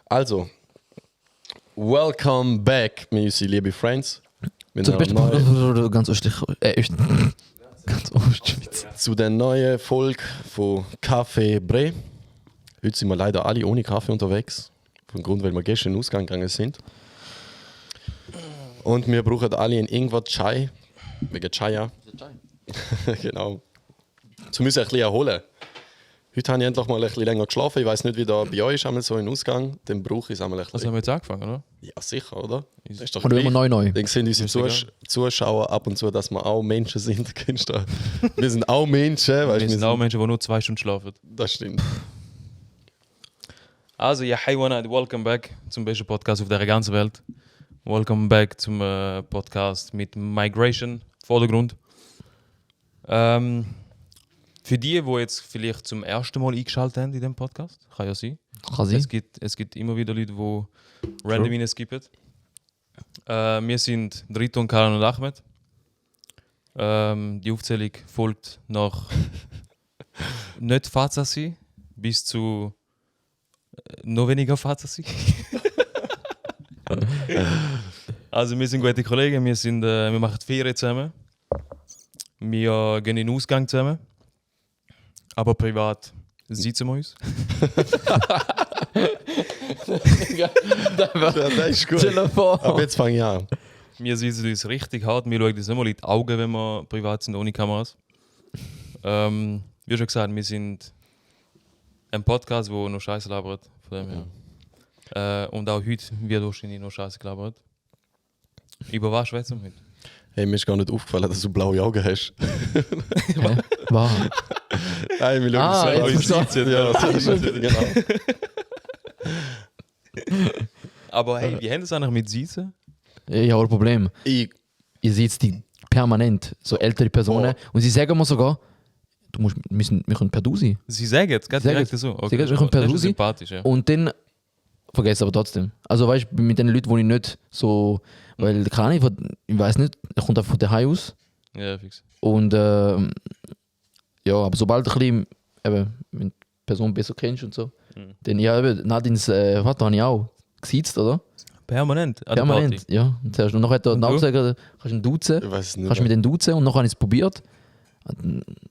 Also, welcome back, meine liebe Friends. Zum Beispiel ganz Ostschweiz. Zu der neuen Folge von Café Bre. Heute sind wir leider alle ohne Kaffee unterwegs. Vom Grund, weil wir gestern in den Ausgang gegangen sind. Und wir brauchen alle einen Ingwer-Chai. Wegen Chaya. Genau. So müssen wir ein bisschen erholen. Heute habe ich endlich mal ein bisschen länger geschlafen. Ich weiß nicht, wie da bei euch ist, einmal so in Ausgang. Dann brauche ich es einmal ein bisschen. Also haben wir jetzt angefangen, oder? Ja, sicher, oder? Das ist doch Oder gleich. immer neu. Dann sehen unsere Zuschauer ab und zu, dass wir auch Menschen sind. Kennst du? Wir sind auch Menschen. Weißt, Wir sind auch Menschen, die nur 2 Stunden schlafen. Das stimmt. Also, ja, Haywanat, welcome back zum besten Podcast auf der ganzen Welt. Welcome back zum Podcast mit Migration, Vordergrund. Für die jetzt vielleicht zum ersten Mal eingeschaltet haben in diesem Podcast, kann ja sein. Kann sein. Es gibt immer wieder Leute, die random reinskippen. Wir sind Rito und Karan und Ahmed. Die Aufzählung folgt nach nicht Fazasi bis zu noch weniger Fazasi. Also wir sind gute Kollegen, wir machen die Ferien zusammen. Wir gehen in den Ausgang zusammen. Aber privat sitzen wir uns. Das ist gut. Telefon. Aber jetzt fange ich an. Wir sitzen uns richtig hart. Wir schauen uns nicht mal in die Augen, wenn wir privat sind, ohne Kameras. Wie schon gesagt, wir sind ein Podcast, der noch Scheiße labert. Von dem her. Und auch heute wird wahrscheinlich noch Scheiße gelabert. Über was schwätzen wir heute? Hey, mir ist gar nicht aufgefallen, dass du blaue Augen hast. Wow. Nein, wir schauen jetzt uns verstehe ja, das ist genau. Aber hey, wie haben das eigentlich mit Sitzen? Ich habe ein Problem. Ich, Ihr seht die permanent, so ältere Personen. Und sie sagen mir sogar, wir können per Du sein. Sie sagen es, geht Sagen direkt es. so. Sie sagen, wir können per das Du ist sein. sympathisch, ja. Und dann vergesse aber trotzdem. Also weißt du, mit den Leuten, die ich nicht so. Weil keine Ahnung, ich weiß nicht, er kommt einfach von daheim aus. Ja, fix. Und ja, aber sobald du ein bisschen, eben, wenn die Person besser kennst und so, dann ja, eben, Nadines Vater habe ich auch gesiezt, oder? Permanent? An der Permanent, Party? ja. Und zuerst- und nachher hat er Und auch du? gesagt, kannst du ihn duzen, ich weiß es nicht. kannst du mit den duzen und nachher habe ich es probiert.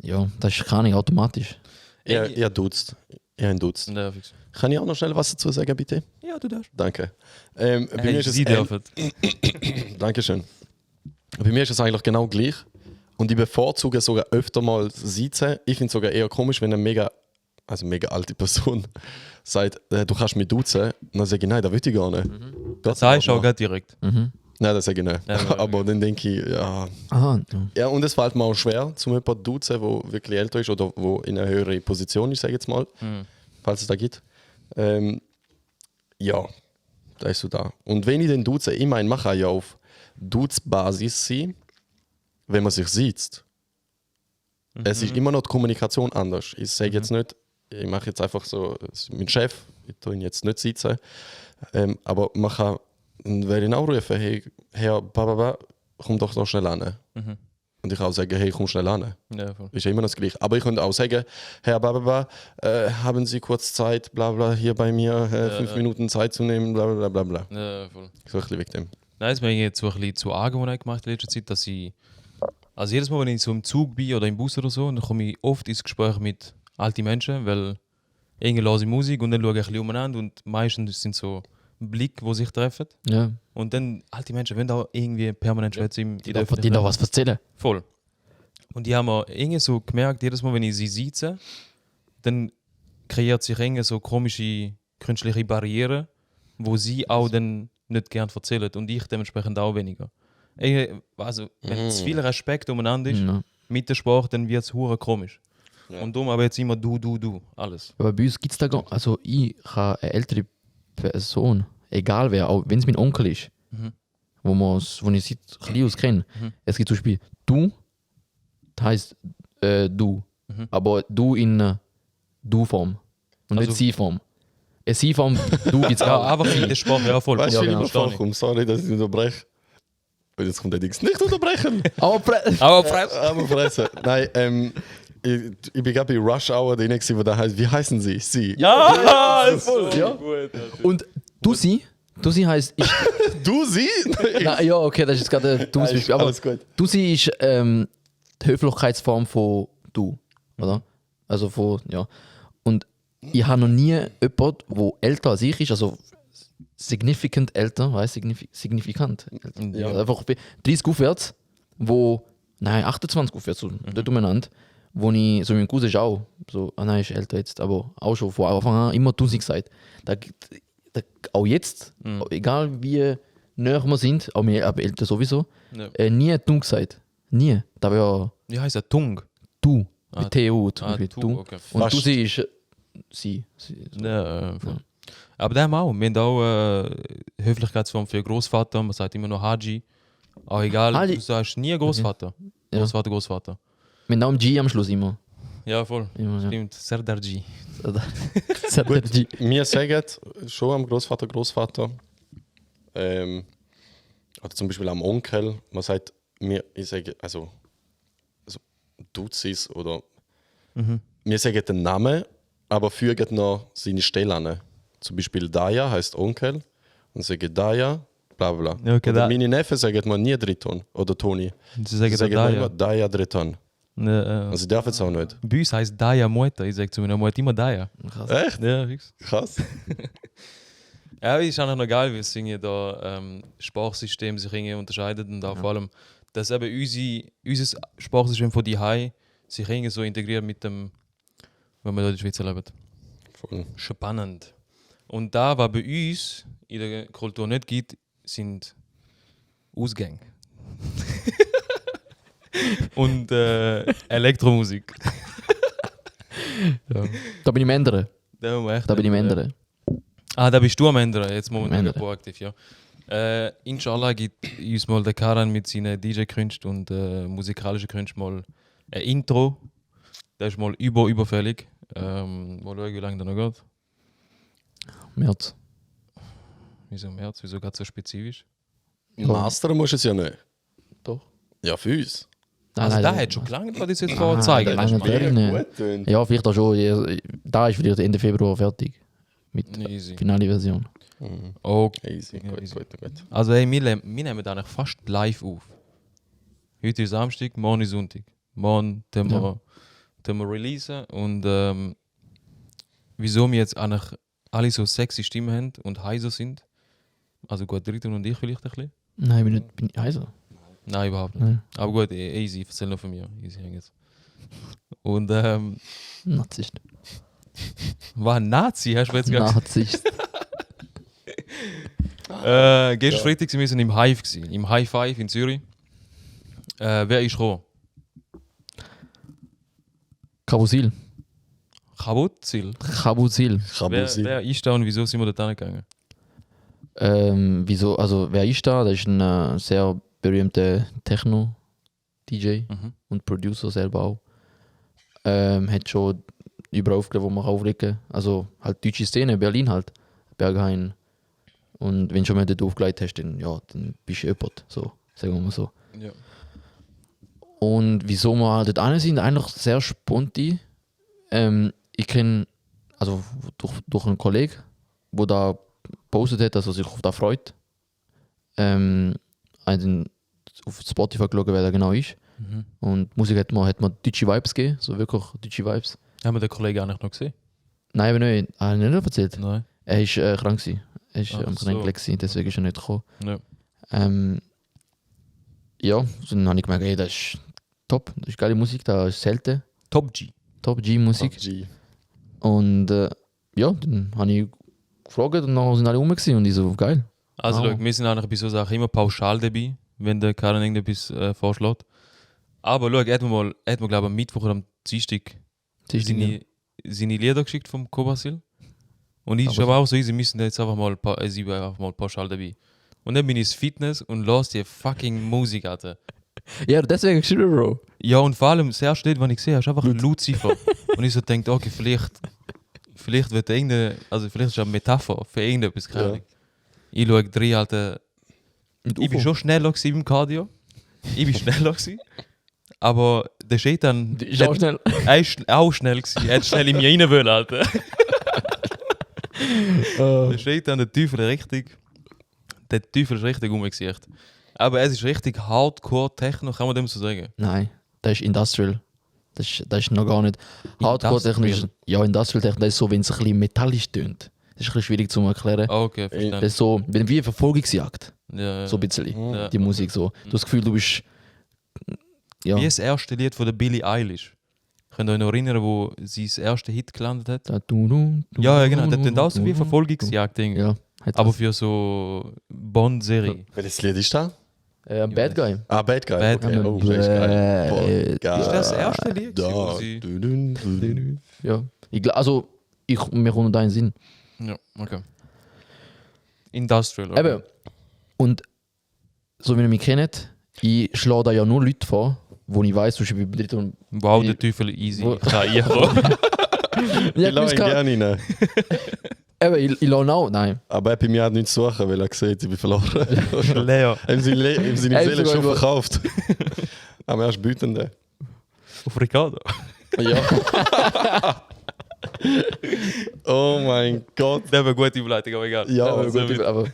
Ja, das ist keine Ahnung, automatisch. Ihr duzt. Ihr duzt. Ja, fix. Kann ich auch noch schnell was dazu sagen, bitte? Ja, du darfst. Danke. Bei mir Hey, ist es Sie dürfen. Dankeschön. Bei mir ist es eigentlich genau gleich. Und ich bevorzuge sogar öfter mal sitzen. Ich finde es sogar eher komisch, wenn eine mega alte Person sagt, du kannst mich duzen. Und dann sage ich, nein, das will ich gar nicht. Das sagst du auch gerade direkt. Nein, das sage ich nicht. Ja, Aber dann denke ich, ja. Aha, Ja, und es fällt mir auch schwer, zum jemanden zu duzen, der wirklich älter ist oder wo in einer höheren Position ist, sage ich jetzt mal. Falls es da gibt. Ja, da ist so da. Und wenn ich den duze, ich meine, man kann ja auf Duz-Basis sein, wenn man sich sieht. Es ist immer noch die Kommunikation anders. Ich sage jetzt nicht, ich mache jetzt einfach so, das ist mein Chef, ich tue ihn jetzt nicht sitzen. Aber man kann, wenn ich auch rufen, hey, Herr Bababa, komm doch noch schnell an. Und ich kann auch sagen, hey, komm schnell an. Ja, voll. Ist ja immer noch das Gleiche. Aber ich könnte auch sagen, Herr Bababa, haben Sie kurz Zeit, bla bla, hier bei mir 5 Minuten Zeit zu nehmen, bla bla bla bla. Ja, voll. So ein bisschen wegen dem. Nein, das habe ich jetzt so ein bisschen zu Angewohnheit gemacht in letzter Zeit, dass ich. Also jedes Mal, wenn ich so im Zug bin oder im Bus oder so, dann komme ich oft ins Gespräch mit alten Menschen, weil irgendwie höre ich Musik und dann schaue ich ein bisschen umeinander und meistens sind so Blicke, die sich treffen. ja. Und dann, alte Menschen wollen auch irgendwie permanent schwätzen in Die der darf die noch was erzählen. Voll. Und die haben mir irgendwie so gemerkt, jedes Mal, wenn ich sie sitze, dann kreiert sich irgendwie so komische künstliche Barrieren, wo sie auch dann nicht gern erzählen und ich dementsprechend auch weniger. Also, wenn zu viel Respekt umeinander ist Ja. mit der Sprache, dann wird es hure komisch. Ja. Und darum aber jetzt immer du, alles. Aber bei uns gibt es da gar also ich habe eine ältere Person, egal wer, auch wenn es mein Onkel ist, wo ich seit klein aus kenne. Es gibt zum Beispiel du, das heisst du, aber du in Du-Form und Also- nicht Sie-Form. Eine Sie-Form, du gibt es Ja, auch. einfach in der Sprache, ja voll. Weißt du, ja, wie ich genau. mir vorkomme? Sorry, dass ich unterbreche. Und jetzt kommt der Dings. Nicht unterbrechen! Aber Aber Fresse. Aber Fresse. Nein, ich bin gerade bei Rush Hour drin, wo da heißt, wie heißen sie? Sie. Ja, ist voll Ja. gut. Und Dusi heißt ich. Du, sie? Na, ja, okay, das ist jetzt gerade ein dummes Beispiel. Aber Alles gut. Dusi ist die Höflichkeitsform von du, oder? Also von, ja. Und ich habe noch nie jemanden, der älter als ich ist, also significant älter, weißt du, signifikant. Älter. Ja. Also einfach 30 aufwärts, nein, 28 aufwärts, so dort umeinander, wo ich, so mein Cousin ist auch, so, nein, ist älter jetzt, aber auch schon von Anfang an immer Dusi gesagt. Auch jetzt, egal wie näher wir sind, auch mehr, aber älter sowieso, Ja. nie du gesagt. Nie. Da wäre Wie heißt er? Tung. du. Ah, Mit TU zum Beispiel. Tu, Du. okay. Und Fast. du sie ist sie. So. Ja, voll. Aber der haben wir auch. Wir haben auch Höflichkeitsform für Großvater. Man sagt immer nur Haji. Auch egal, Haji. du sagst nie Großvater. Ja. Großvater, Großvater. Mit Namen G am Schluss immer. Ja, voll. Immer, ja. Stimmt, Serdar G. Serdar G. Wir sagen schon am Großvater. Oder zum Beispiel am Onkel. Man sagt, ich sage, also Duzis oder. Wir sagen den Namen, aber fügen noch seine Stelle an. Zum Beispiel Daya heißt Onkel und sagen Daya, bla bla. Ja, okay, oder da- meine Neffen sagen man nie Driton oder Toni. Sie sagen Sie sagen da, immer ja. Daya Driton. Also ich darf es auch nicht. Bei uns heisst Daya Mueta. Ich sage zu meiner Mutter immer Daya. Echt? Ja, fix. Krass. Ja, ist auch noch geil, wie es irgendwie da Sprachsystem sich irgendwie unterscheidet und auch vor allem, dass eben unser Sprachsystem von die Hai sich irgendwie so integriert mit dem, wenn wir da in der Schweiz leben. Voll. Spannend. Und da, was bei uns in der Kultur nicht gibt, sind Ausgänge. Und Elektromusik. Da bin ich am ändern. Da, haben wir echt Da bin ich am nicht, ändern. Ah, da bist du am Ändern, jetzt momentan Ändern. proaktiv, ja. Inshallah gibt uns mal der Karan mit seinen DJ-Künsten und musikalischen Künsten mal ein Intro. Das ist mal überfällig. Mal schauen, wie lange das noch geht. März. Wieso März? Wieso gerade so spezifisch? Mastern musst du es ja nicht. Doch. Ja, für uns. Also da hat schon gelangt, was ich jetzt vorher zeigen. lange Das ist mal- nicht. Gut tönt. Ja, vielleicht auch schon. Da ist vielleicht Ende Februar fertig. Mit Easy. finale Version. Okay. Easy, Ja, gut, easy. gut. Also hey, wir nehmen da eigentlich fast live auf. Heute ist Samstag, morgen ist Sonntag. Morgen tun wir releasen und wieso wir jetzt eigentlich alle so sexy Stimmen haben und heiser sind. Also gut, Driton und ich vielleicht ein bisschen. Nein, bin ich heiser. Nein, überhaupt nicht. Nein. Aber gut, easy, erzähl noch von mir. Easy, jetzt. Und Narzisst. war ein Nazi, hast du jetzt gesagt? Narzisst. Gestern Freitag sind wir im Hive gewesen, im High Five in Zürich. Wer ist gekommen? Kabusil. Kabuzil. Kabusil. Kabusi. Wer ist da und wieso sind wir dort hingegangen? Wieso, also wer ist da? Das ist ein sehr berühmter Techno-DJ und Producer selber auch. Hat schon überall aufgelegt, wo man auflegen. Also halt deutsche Szene, Berlin halt, Berghain. Und wenn du schon mal dort aufgelegt hast, dann, ja, dann bist du jemand, so, sagen wir mal so. Ja. Und wieso wir halt dort hin sind, eigentlich sehr spontan. Ich kenne, also durch einen Kollegen, der da gepostet hat, dass er sich auf das freut. Also auf Spotify geschaut, wer da genau ist. Und Musik hat mir deutsche Vibes gegeben, so wirklich deutsche Vibes. Haben wir den Kollegen eigentlich noch gesehen? Nein, aber nicht, habe ich nicht erzählt. Nein. Er ist krank gewesen. Er ist Ach am so. Krank gewesen, deswegen ist er nicht gekommen. Ja. Ja, dann habe ich gemerkt, ey, das ist top, das ist geile Musik, das ist selten. Top G. Top G-Musik. G. Und ja, dann habe ich gefragt und dann sind alle rum gewesen und ich so, geil. Also, Wow. schau, wir sind eigentlich bei so Sachen immer pauschal dabei, wenn der Karin irgendetwas vorschlägt. Aber schau, er hat mir, glaube ich, am Mittwoch oder am Dienstag seine Lieder geschickt vom Kobasil. Und ich Aber ist aber auch so easy, wir sind jetzt einfach mal, einfach mal pauschal dabei. Und dann bin ich ins Fitness und lasse die fucking Musik, Alter. Ja, deswegen geschrieben, Bro. Ja, und vor allem, das erste Lied, was ich sehe, ist einfach ein Lucifer. Und ich so denke, okay, vielleicht wird vielleicht ist es eine Metapher für irgendetwas, keine Ja. Ahnung. Ich schaue drei, Alter. Ich bin schon schneller gewesen beim Cardio. Aber der steht dann. Die ist auch schnell. Er ist auch schnell gewesen. Er hat schnell in mir rein wollen, Alter. Der steht dann der Teufel richtig. Der Teufel ist richtig umgesicht. Aber es ist richtig Hardcore-Techno, kann man dem so sagen? Nein, das ist Industrial. Das ist noch gar nicht. Hardcore-technisch. Ja, Industrial-technisch, das ist so, wenn es ein bisschen metallisch tönt. Das ist ein bisschen schwierig zu erklären. Ah, okay, Das verstanden. ist so, wie eine Verfolgungsjagd. Ja, So ein bisschen. Ja. Die Musik so. Du hast das Gefühl, du bist. Ja. Wie das erste Lied von der Billie Eilish. Könnt ihr euch noch erinnern, wo sie das erste Hit gelandet hat? Da, Ja, genau. Das klingt auch so wie ein Verfolgungsjagd-Ding. Ja. Aber für so Bond-Serie. Welches Lied ist das? Bad Guy. Ah, Bad Guy. Bad Okay. Guy. Oh, das ist geil. Boah, geil. Ist das erste Lied? Da. wo sie- Ja. Mir kommt da in den Sinn. Ja, okay. Industrial. Okay. Eben. Und so wie ihr mich kennt, ich schlage da ja nur Leute vor, wo ich weiß, zum Beispiel bei Dritt Wow, der Teufel easy. Wo- KI. Ich lasse ihn gerne rein. Eben, ich lasse auch. Nein. Aber er hat bei mir auch nichts zu suchen, weil er sieht, ich bin verloren. Leo. Ihm seine Er Seele ist ist schon sogar- verkauft. Aber er ist Bütende. Auf Ricardo. Ja. Oh mein Gott. Das wäre eine gute Überleitung, aber egal. Ja, aber Also, gut, aber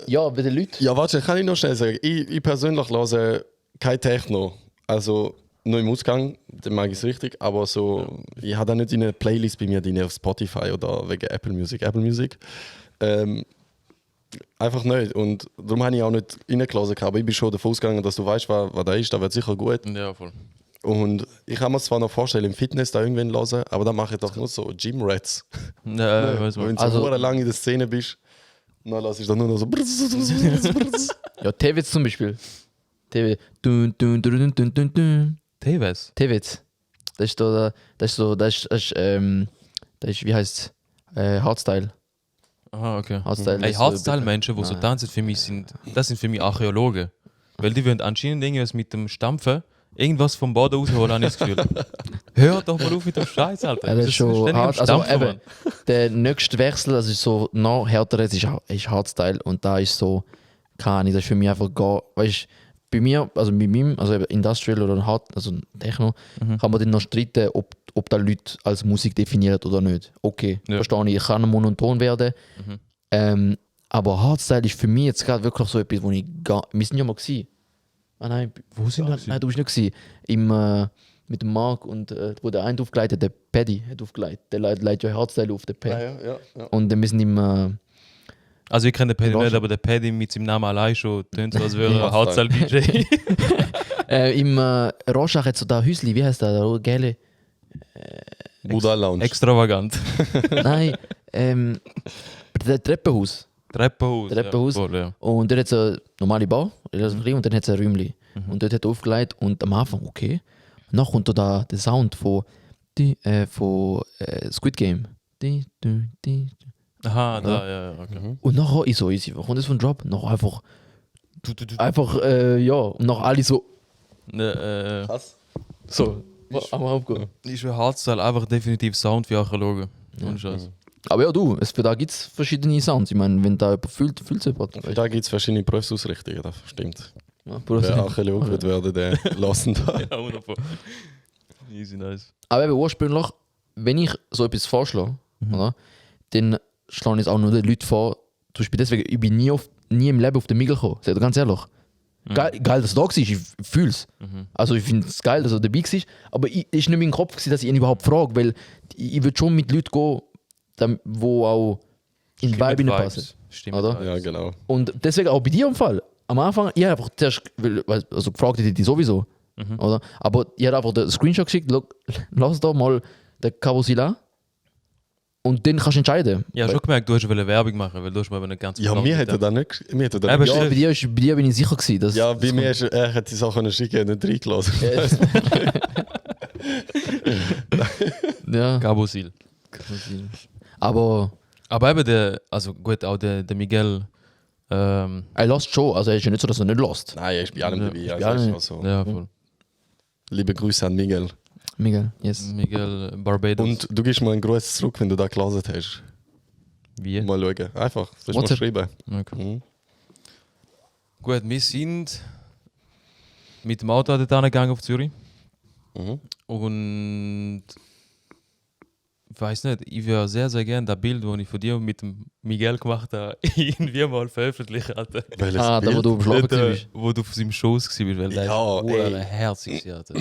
ja, bei den Leuten. Ja, warte, kann ich noch schnell sagen. Ich persönlich höre kein Techno. Also nur im Ausgang, dann mag ich es richtig. Aber so, ich habe da nicht in eine Playlist bei mir drin auf Spotify oder wegen Apple Music. Einfach nicht. Und darum habe ich auch nicht reingelassen. Aber ich bin schon davon ausgegangen, dass du weißt, was da ist. Das wird sicher gut. ja, voll. Und ich kann mir zwar noch vorstellen, im Fitness da irgendwann hören, aber dann mache ich doch nur so Gym Rats. Ja, weiß Wenn man. du Also- so lang in der Szene bist, dann lasse ich dann nur noch so. Ja, Tevez zum Beispiel. Tevez. Dun, dun, dun, dun, dun, dun, dun. Tevez. Tevez. Das ist wie heißt Hardstyle. Aha, okay. Hardstyle. Ey, ist Hardstyle-Menschen, die so Nein. tanzen, das sind für mich Archäologen. Weil die wollen anscheinend irgendwas mit dem Stampfen, irgendwas vom Boden rausholen, habe ich das Gefühl. Hör doch mal auf mit dem Scheiß, Alter. Ja, das ist schon ständig am hart. Also Stampfen, eben, Mann. der nächste Wechsel, das ist so noch härter, ist Hardstyle und da ist so, keine Ahnung, das ist für mich einfach gar, weißt bei mir, also mit meinem, also eben Industrial oder Hard, also Techno, kann man dann noch streiten, ob da Leute als Musik definiert oder nicht. Okay, Ja. verstehe ich, kann monoton werden. Aber Hardstyle ist für mich jetzt gerade wirklich so etwas, wo ich gar, wir sind ja mal gewesen. Ah nein, wo sind wir? Nein, du bist nicht gewesen. Mit dem Marc und wo der eine aufgelegt hat, der Paddy hat aufgelegt. Der leitet ja Hardstyle auf, der Paddy. Ja. Und wir sind im Also ich kenne den Paddy Rausch. nicht, aber der Paddy mit seinem Namen allein schon tönt so, als wäre er Ja. Hardstyle-DJ. im Rorschach hat so da Hüsli, wie heißt der? Der gelbe. Buddha Lounge. Extravagant. Nein, der Treppenhaus. Treppenhaus. Treppenhaus. Ja, voll, ja. Und dort hat es eine normale Bau, relativ klein, und dann hat es ein Räumchen. Und dort hat er aufgelegt und am Anfang, okay. Und dann kommt da der Sound von Squid Game. Aha, da, ja, okay. Und nachher ist so easy. Kommt das von Drop? Noch einfach, ja. Und noch alle so, Krass. so. Am Aufgehen. Ist für Hardstyle einfach definitiv Sound für Archäologen. Ohne Scheiß. Aber ja, du, da gibt es verschiedene Sounds. Ich meine, wenn da jemand fühlt es jemand. Da gibt es verschiedene Berufsausrichtungen, das stimmt. Ja, Wer Archäologe wird werden, der lassen da. Ja, wunderbar. Easy, nice. Aber eben ursprünglich, wenn ich so etwas vorschlage, oder, dann schlage ich es auch nur den Leuten vor. Zum Beispiel deswegen, ich bin nie im Leben auf den Miguel gekommen. Sag dir ganz ehrlich. Geil, dass er da war, ich fühle es. Also ich finde es geil, dass er dabei war. Aber es war nicht in meinem Kopf, gewesen, dass ich ihn überhaupt frage, weil ich würde schon mit Leuten gehen, die auch in den Vibe passen. Stimmt. Oder? Ja, genau. Und deswegen auch bei dir im Fall. Am Anfang, ich habe einfach zuerst, also gefragt hätte ich die sowieso. Oder? Aber ich habe einfach den Screenshot geschickt, lass da mal den Carosilla. Und dann kannst du entscheiden. Ja, schon gemerkt, du hast eine Werbung machen, weil du hast mir aber nicht ganz Ja, mir hätte er da nicht. Mir hätte er da Aber nicht. ja, Ja, bei dir bin ich sicher gewesen. Dass, Ja, bei mir ist er hätte die Sachen schicken und nicht reingelassen. Ja. Gabosil. Aber Aber eben also gut, auch der Miguel. er lässt schon. Also er ist ja nicht so, dass er nicht lässt. Nein, er ist bei allem Ja, dabei. bei Also allem. ist auch so. Ja, voll. Liebe Grüße an Miguel. Miguel, yes. Miguel Barbados. Und du gibst mir einen Gruß zurück, wenn du da gelesen hast. wie? Mal schauen. Einfach. Das ist mal WhatsApp. schreiben. Okay. Mhm. Gut, wir sind mit dem Auto dort angegangen auf Zürich. Mhm. Und ich weiß nicht, ich würde sehr, sehr gerne das Bild, das ich von dir mit dem Miguel gemacht habe, irgendwie mal veröffentlichen, Alter. Welches Da wo Bild? du beschlafen Dort, bist. wo du auf seinem Schoß warst, weil der Ja, ist ey. herzig, Alter.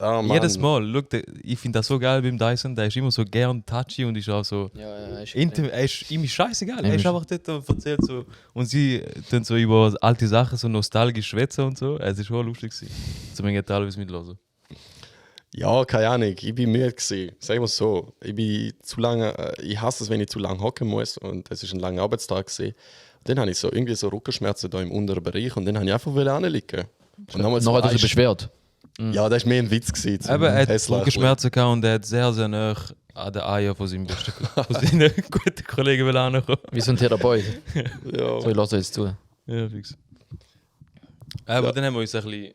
Ah, Mann. Jedes Mal, look, ich finde das so geil beim Dyson, der ist immer so gern touchy und ist auch so Ja, ist intim, er ist ihm ist scheißegal, Ja, er ist ist- einfach dort und erzählt so und sie dann so über alte Sachen so nostalgisch schwätzen und so, es ist schon lustig gewesen. Zumindest teilweise mitlosen. Ja, keine Ahnung, ich bin müde gewesen. Sagen wir es so. Ich bin zu lange, ich hasse es, wenn ich zu lange hocken muss und es ist ein langer Arbeitstag gewesen. Und dann habe ich so irgendwie so Rückenschmerzen da im unteren Bereich und dann habe ich einfach anliegen. Und dann Noch hat er sich beschwert. Ja, das war mehr ein Witz gewesen. zum Aber er hat Tesla- Rückenschmerzen gehabt und er hat sehr, sehr nah an den Eier von seinem besten von seinen guten Kollegen will ankommen. Wie so ein Therapeut. Ja. So, ich lasse jetzt zu. Ja, fix. Aber dann haben wir uns ein bisschen.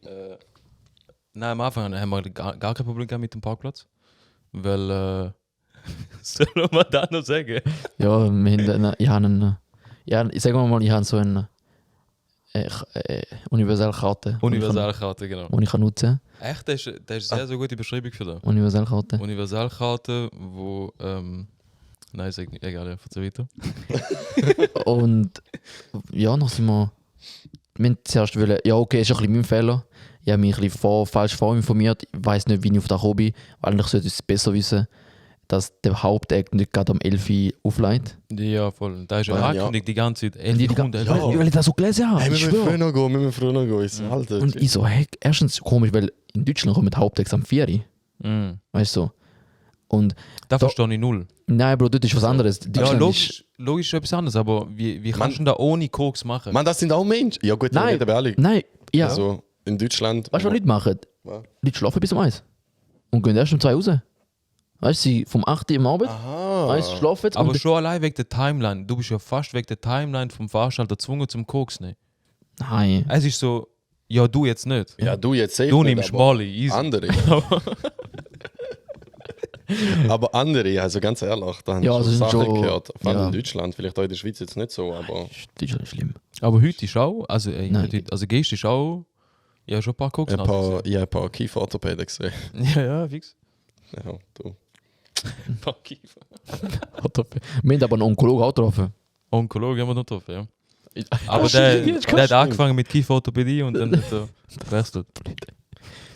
Nein, am Anfang haben wir gar kein Problem gehabt mit dem Parkplatz. Weil. Soll man das noch sagen? Ja, ich habe einen. Ja, ich sage mal, ich habe so eine Universalkarte. Universalkarte, genau. Die ich kann nutzen Echt, das ist eine sehr, sehr gute Beschreibung für das. Universalkarte. Universalkarte, wo. Nein, sag nicht, egal, ja, erzähl weiter. Und ja, noch sind wir. Wir haben zuerst wollen, ja, okay, ist ein bisschen mein Fehler. Ich habe mich ein bisschen falsch vorinformiert. Ich weiß nicht, wie ich auf das gekommen bin, weil eigentlich sollte ich es besser wissen, dass der Hauptakt nicht gerade um 11 Uhr aufleitet. Ja, voll. Da ist ja Ja. angekündigt die ganze Zeit. Die Kunde. Ja. Weil ich das so gelesen habe. Hey, Ich wir müssen schwöre. früher gehen, wir müssen früher gehen. Ich so, Alter. Und ich so, hey, erstens komisch, weil in Deutschland kommt Hauptakt am 4 Uhr. Mhm. Weißt du? Und Da verstehe ich null. nein, Bro, dort ist was anderes. Ja, Deutschland logisch ist etwas anderes, aber wie kannst du da ohne Koks machen? Mann, das sind auch Menschen. Ja gut, Nein. reden wir ehrlich. Nein, ja. Also in Deutschland. Weißt du, was Leute machen? Was? Leute schlafen bis um 1 und gehen erst um 2 raus. Weißt du, sie vom 8 Uhr am Abend, Aha. 1 schlafen Aber und schon allein wegen der Timeline. Du bist ja fast wegen der Timeline vom Veranstalter gezwungen zum Koks nehmen. nein. Es ist so, ja, du jetzt nicht. Ja, du jetzt safe Du nicht, nimmst aber Molly, easy. Andere. Aber andere, also ganz ehrlich, da haben Ja, ja, das schon sind Sachen schon- gehört. Vor allem ja. in Deutschland, vielleicht auch in der Schweiz jetzt nicht so, aber Deutschland ist schlimm. Aber heute ist auch, also, Nein. also gehst ist auch, ja, schon ein paar Koks ich habe ein paar Kieferorthopäden gesehen. Ja, fix. Ja, du. Ein paar Kiefer. Wir haben aber einen Onkologen auch getroffen. Onkologe haben wir noch getroffen, ja. Aber stimmt, der, jetzt der hat stimmt. angefangen mit Kieferorthopädie und dann hat er gewechselt.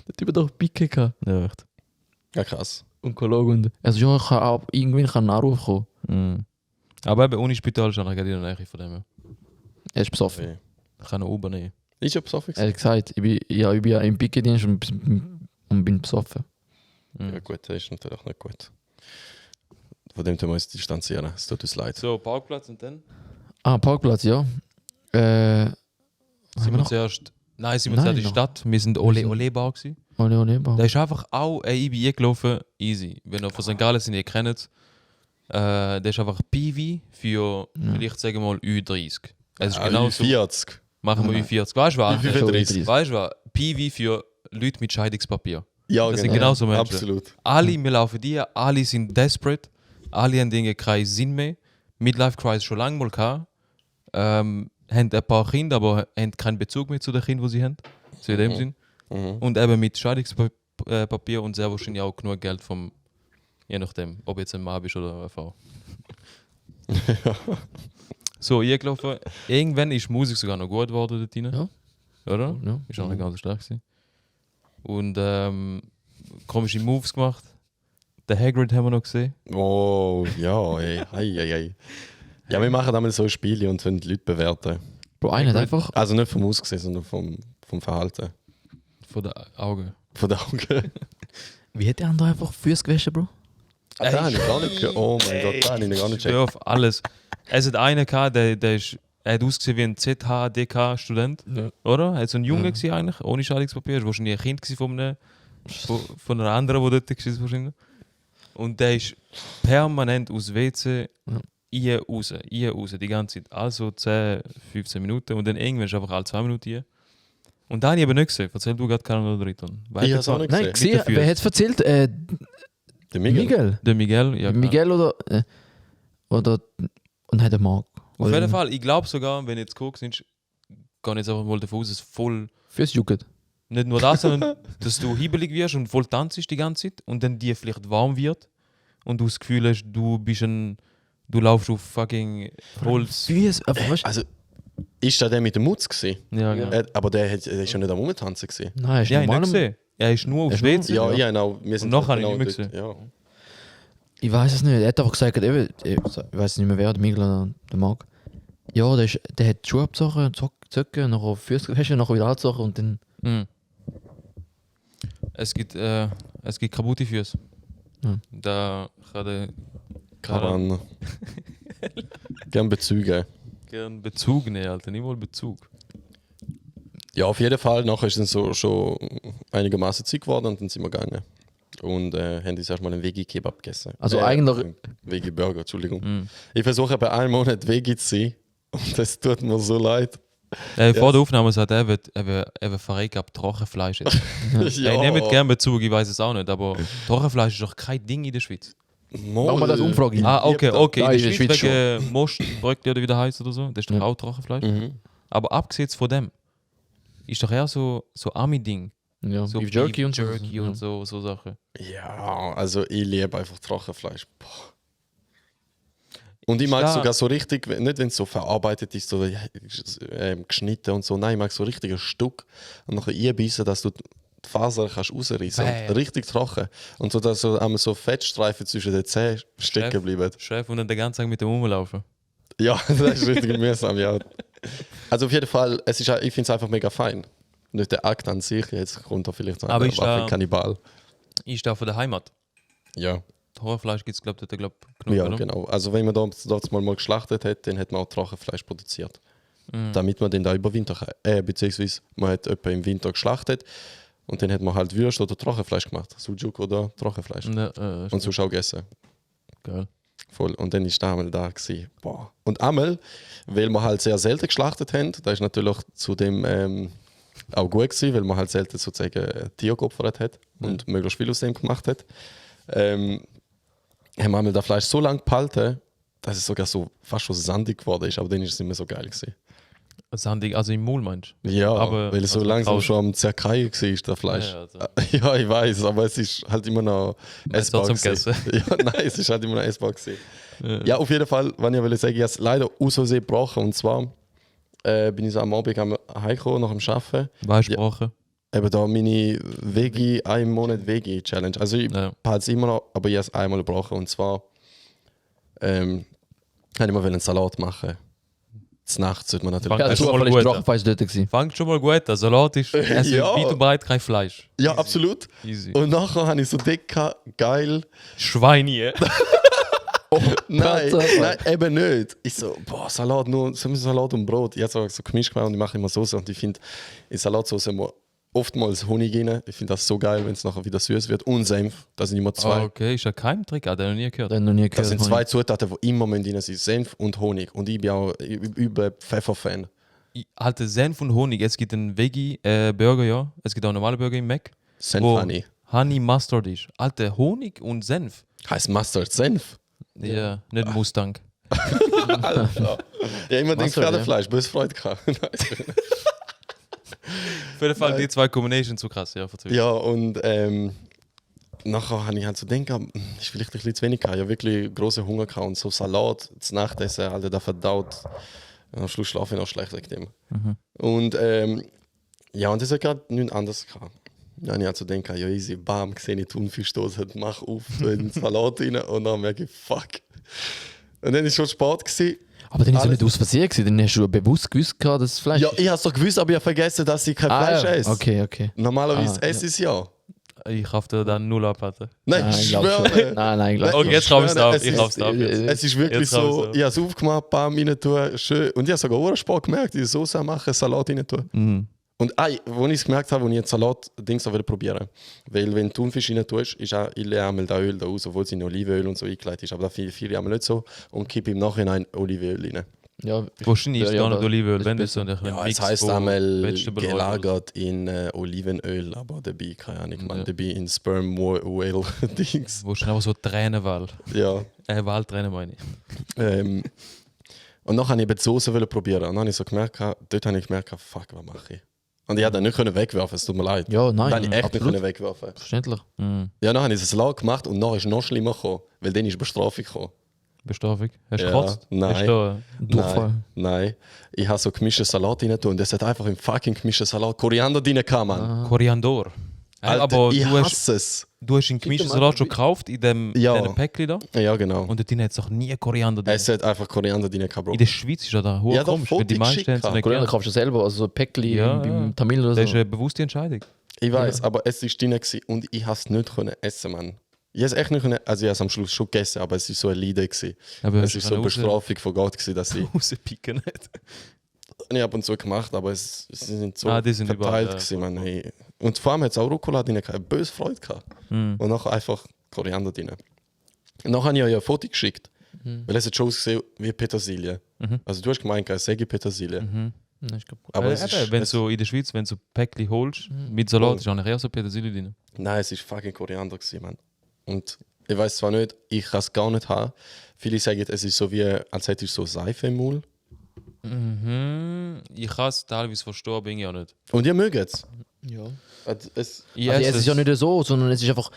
Der Typ hat doch Picke gehabt. Ja, echt. Ja, krass. Onkologe und also ja, ich kann auch, irgendwann kann ein Anruf kommen. Mhm. Aber eben Unispital ist eigentlich in der Nähe von dem. Ja. Er ist besoffen. Okay. Ich kann ihn oben nehmen. Ist ja besoffen Er gewesen? hat gesagt, ich bin ja im Picke-Dienst und bin besoffen. Ja gut, das ist natürlich nicht gut. Von dem tun wir uns distanzieren. Es tut uns leid. So, Parkplatz und dann? Ah, Parkplatz, ja. Haben Sind wir zuerst. Nein, sind wir Nein, zuerst in die noch. Stadt. Wir sind Ole Ole Bar gewesen. Ole Ole Bar. Da ist einfach auch ich bin eingelaufen, easy. Wenn ihr von St. Gallen sind, ihr kennt es. Der ist einfach PV für, vielleicht sagen wir mal, Ü30. Es ist genau so. 40. Machen wir Ü40. Weißt du was? Ü35. Weißt du was? PV für Leute mit Scheidungspapier. Ja, Das sind genauso Menschen. Absolut. Alle, wir laufen die, alle sind desperate. Alle haben Dinge keinen Sinn mehr. Midlife Crisis schon lange mal gehabt. Haben ein paar Kinder, aber haben keinen Bezug mehr zu den Kindern, die sie haben. So in dem Sinn. Mhm. Und eben mit Scheidungspapier und sehr wahrscheinlich auch genug Geld vom, je nachdem, ob jetzt ein Mann bist oder eine Frau. So, ich gelaufen. Irgendwann ist die Musik sogar noch gut geworden dort drin. Ja. Oder? Ja. Ist auch nicht ganz so stark gewesen. Und komische Moves gemacht. Den Hagrid haben wir noch gesehen. Oh, ja, ey. Hei, hei, hei. Ja, wir machen einmal so ein Spiel und können die Leute bewerten. Bro, einer hat einfach. Also nicht vom Aussehen, sondern vom Verhalten. Von den Augen. Von den Augen. Wie hat der andere einfach Füße gewaschen, Bro? Ah, da habe ich gar nicht Oh mein Gott, da habe ich gar nicht Hör gecheckt. auf alles. Es hat einen gehabt, er hat ausgesehen wie ein ZHDK-Student. Ja. Oder? Er hat so ein Junge gewesen eigentlich, ohne Scheidungspapier. Er war wahrscheinlich ein Kind gewesen von einer anderen, die dort war. Wahrscheinlich. Und der ist permanent aus WC raus, die ganze Zeit. Also 10, 15 Minuten. Und dann irgendwann ist einfach alle 2 Minuten hier. Und da habe ich eben nicht gesehen. Erzähl du gerade keinen oder dritten. Ich habe es auch nicht Nein, gesehen. gesehen, wer hat es erzählt? Der Miguel. Miguel. Der Miguel, ja. Miguel oder. Und hat der Marc. Auf jeden Fall, ich glaube sogar, wenn jetzt guckst, gehe ich jetzt einfach mal davon aus, dass es voll. Füße jucken. Nicht nur das, sondern dass du hibbelig wirst und voll tanzt die ganze Zeit und dann dir vielleicht warm wird und du das Gefühl hast, du laufst auf fucking Holz. Also, ist der mit dem Mutz gewesen? Ja, genau. Aber der ist ja nicht am Rumtanzen gewesen. Nein, ist Ja, ich habe normal. gesehen. Er ist nur auf Er ist WC. Ja, ja, genau. Wir sind noch habe ich genau nicht mehr dort. Ja. Ich weiß es nicht. Er hat einfach gesagt, eben, ich weiß nicht mehr wer, der Miguel oder der Marc. Ja, der hat die Schuhe abgezogen, Zöcke, nachher Füße gewaschen, nachher wieder angezogen und dann. Mhm. Es gibt kaputte Füße. Ja. Da kann der Kann gern Bezüge. gern Bezug nehmen, Alter. Nicht mal Bezug. Ja, auf jeden Fall. Nachher ist dann so schon einigermaßen Zeit geworden und dann sind wir gegangen. Und haben uns erstmal einen Veggie-Kebab gegessen. Also eigentlich- Veggie-Burger, Entschuldigung. Mhm. Ich versuche bei einem Monat Veggie zu sein und das tut mir so leid. Vor der Aufnahme sagt er wird verrecken ab Trockenfleisch. Jetzt. Ja. Ich nehme gerne Bezug, ich weiß es auch nicht, aber Trockenfleisch ist doch kein Ding in der Schweiz. Machen wir das Umfrage. Okay. Ja, In der Schweiz wegen Mostbröckli oder wie der heißt oder so, das ist doch Ja. auch Trockenfleisch. Mhm. Aber abgesehen von dem, ist doch eher so Army-Ding. Ja, So Beef Jerky und so. Jerky und so Sachen. Ja, also ich liebe einfach Trockenfleisch. Boah. Und ich mag Ja. sogar so richtig, nicht wenn es so verarbeitet ist, so geschnitten und so. Nein, ich mag so richtig ein Stück und nachher einbeissen, dass du die Faser kannst rausreißen Bäh. und richtig trocken. Und so, dass so einmal so Fettstreifen zwischen den Zähnen stecken bleiben. Chef und dann den ganzen Tag mit dem rumlaufen. Ja, das ist richtig mühsam, ja. Also auf jeden Fall, ich finde es einfach mega fein. Nicht der Akt an sich, jetzt kommt da vielleicht so Aber ein ist da- Kannibal. Ich da von der Heimat. Ja. Trockenfleisch gibt es, glaube ich, genug. Ja, oder? genau. Also wenn man dort mal geschlachtet hat, dann hat man auch Trockenfleisch produziert. Mhm. Damit man den da überwintern kann. Beziehungsweise man hat etwa im Winter geschlachtet und dann hat man halt Würst oder Trockenfleisch gemacht. Sujuk oder Trockenfleisch. Ja, Und so schau gegessen. geil. Voll. Und dann ist der einmal da gewesen. Boah. Und einmal, weil wir halt sehr selten geschlachtet haben, da ist natürlich zudem auch gut gewesen, weil man halt selten sozusagen ein Tier geopfert hat und möglichst viel aus dem gemacht hat. Haben wir einmal das Fleisch so lange gehalten, dass es sogar so fast schon sandig geworden ist, aber dann ist es nicht mehr so geil gewesen. Sandig, also im Maul meinst Ja, Aber- weil es so also langsam draußen. schon am Zerkeien war, das Fleisch. Ja, also. Ja, ich weiß, aber es ist halt immer noch Es war zum gewesen. Ja, nein, es ist halt immer noch essbar gewesen. Ja, auf jeden Fall, wenn ich will sagen, ich habe es leider aus Versehen gebrochen. Und zwar bin ich so am Abend heimgekommen nach dem Arbeiten. Weißt du, Sprache? Eben da meine einen Monat Veggie-Challenge. Also ich Ja. habe es immer noch, aber ich habe es einmal gebrochen. Und zwar wollte ich mal einen Salat machen. Zur Nacht sollte man natürlich. Ja, Ja, das ist schon mal zufällig gut, ist Trockenfleisch dort gewesen. Fangt schon mal gut an. Salat ist also Ja. weit und breit kein Fleisch. Ja, absolut. Easy. Und nachher habe ich so dick gehabt, geil. Schweine. Nein, Tatsache. nein, eben nicht. Ich so, boah, Salat, nur so Salat und Brot. Ich habe so gemischt gemacht und ich mache immer Soße. Und ich finde, in Salatsauce muss oftmals Honig rein. Ich finde das so geil, wenn es nachher wieder süß wird. Und Senf, das sind immer zwei. Okay, ist ja kein Trick, hat er noch nie gehört. Den noch nie gehört. Das sind zwei Zutaten, die immer drin sind: Senf und Honig. Und ich bin auch über Pfeffer-Fan. Alte Senf und Honig. Es gibt einen Veggie-Burger, ja. Es gibt auch normale Burger im Mac. Senf Wo Honey. Honey Mustard ist. Alte Honig und Senf. Heißt Mustard Senf. Ja, nicht Mustang. Alter. Ja, immer denkt Mustard, Pferdefleisch, bös Freude gehabt. Auf jeden Fall die zwei Combinations so krass, ja. Verzweifelt. Ja, und nachher habe ich halt so gedacht, ist vielleicht ein bisschen zu wenig gehabt. Ich habe wirklich großen Hunger gehabt und so Salat zu Nachtessen, Alter, da verdaut. Am Schluss schlafe ich noch schlecht wegen dem. Und ja, und das hat gerade nichts anderes gehabt. Ja, und ich habe so gedacht, ja easy, bam, sehe ich Thunfischdose, mach auf, tu in den Salat rein und dann merke ich, fuck. Und dann war schon Sport gewesen. Aber dann ist es Alles- nicht aus Versehen gewesen. Dann hast du bewusst gewusst, gehabt, dass es Fleisch Ja, ist. ich habe es doch gewusst, aber ich habe vergessen, dass ich kein Fleisch ja. esse. Okay. Normalerweise Ah, esse ich es ja. Ich kaufe dir dann null ab, Alter. Nein, ich schwöre. Nein, ich glaube Okay, jetzt kaufst du schwöre, ab. es Ich ist- kauf's ab jetzt. Es ist wirklich Jetzt raus, so, ja. ich habe es aufgemacht, bam, rein tun, schön. Und ich habe sogar auch Sport gemerkt, die Soße machen, Salat rein tun. Mhm. Und als ich es gemerkt habe, als ich jetzt Salat-Dings probieren. Weil wenn du Thunfisch rein tust, ist auch einmal das Öl da raus, obwohl es in Olivenöl und so eingeleitet ist. Aber das finde ich einmal nicht so. Und kippe im Nachhinein Olivenöl rein. Ja, Wahrscheinlich ist Ja, da nicht aber Olivenöl, ist wenn das besser. so ein Ja, Mix es heisst von einmal Vegetable Oil. gelagert in Olivenöl, aber dabei, keine Ahnung, man, Ja. dabei in Sperm Whale-Dings. Wahrscheinlich aber so Tränenwahl. Ja. Wahltränen meine ich. Und dann habe ich eben die Soße probieren. Und dann habe ich so gemerkt, dort habe ich gemerkt, fuck, was mache ich? Und ich konnte den nicht wegwerfen, es tut mir leid. Ja, nein, Den ich echt absolut. nicht wegwerfen. Verständlich. Mhm. Ja, dann habe ich einen Salat gemacht und dann ist es noch schlimmer gekommen, weil dann ist Bestrafung gekommen. Bestrafung. Hast du Ja, gekotzt? nein. Hast du Durchfall. Nein. Ich habe so gemischten Salat rein tun und es hat einfach im fucking gemischten Salat Koriander drin gehabt, Mann. Koriandor. Alter, Aber ich du hast, hasse es. du hast den gemischten mal Salat schon probiert. gekauft in dem Päckchen da. Ja, genau. Und dort drin hat es doch nie Koriander drin. Es hat einfach Koriander drin gehabt, Bro. In der Schweiz ist das da hoch Ja, doch, komisch, weil die Foto meisten geschickt haben es haben. nicht Koreaner gern. kaufst du selber, also so ein Päckchen Ja, beim ja. Tamil oder so. Das ist eine bewusste Entscheidung. Ich weiß, aber es war drin gewesen und ich konnte es nicht können essen, Mann. Ich habe es echt nicht können, also ich habe es am Schluss schon gegessen, aber es war so ein Leiden gewesen. Aber Es war so eine Bestrafung von Gott gewesen, dass ich rauspicken nicht. nicht ab und zu gemacht, aber sie sind so Die sind überall, verteilt ja. gewesen, Mann. Hey. Und vor allem hat es auch Rucola drin gehabt, eine böse Freude gehabt. Mhm. Und nachher einfach Koriander drin. Und nachher habe ich euch ein Foto geschickt, weil es hat schon ausgesehen wie Petersilie. Mhm. Also du hast gemeint, es sei Petersilie. Mhm. Nein, ich glaub, Aber es ist, wenn es, du so in der Schweiz, wenn du so Päckchen holst, mit Salat, ist eigentlich eher so Petersilie drin. nein, es ist fucking Koriander gewesen, Mann. Und ich weiß zwar nicht, ich kann es gar nicht haben. Viele sagen, es ist so wie, als hättest du so Seife im Mund. Mhm. Ich kann es teilweise verstehen, aber ich auch nicht. Und ihr mögt es. ja. Es Ich Also, esse es ist ja nicht so, sondern es ist einfach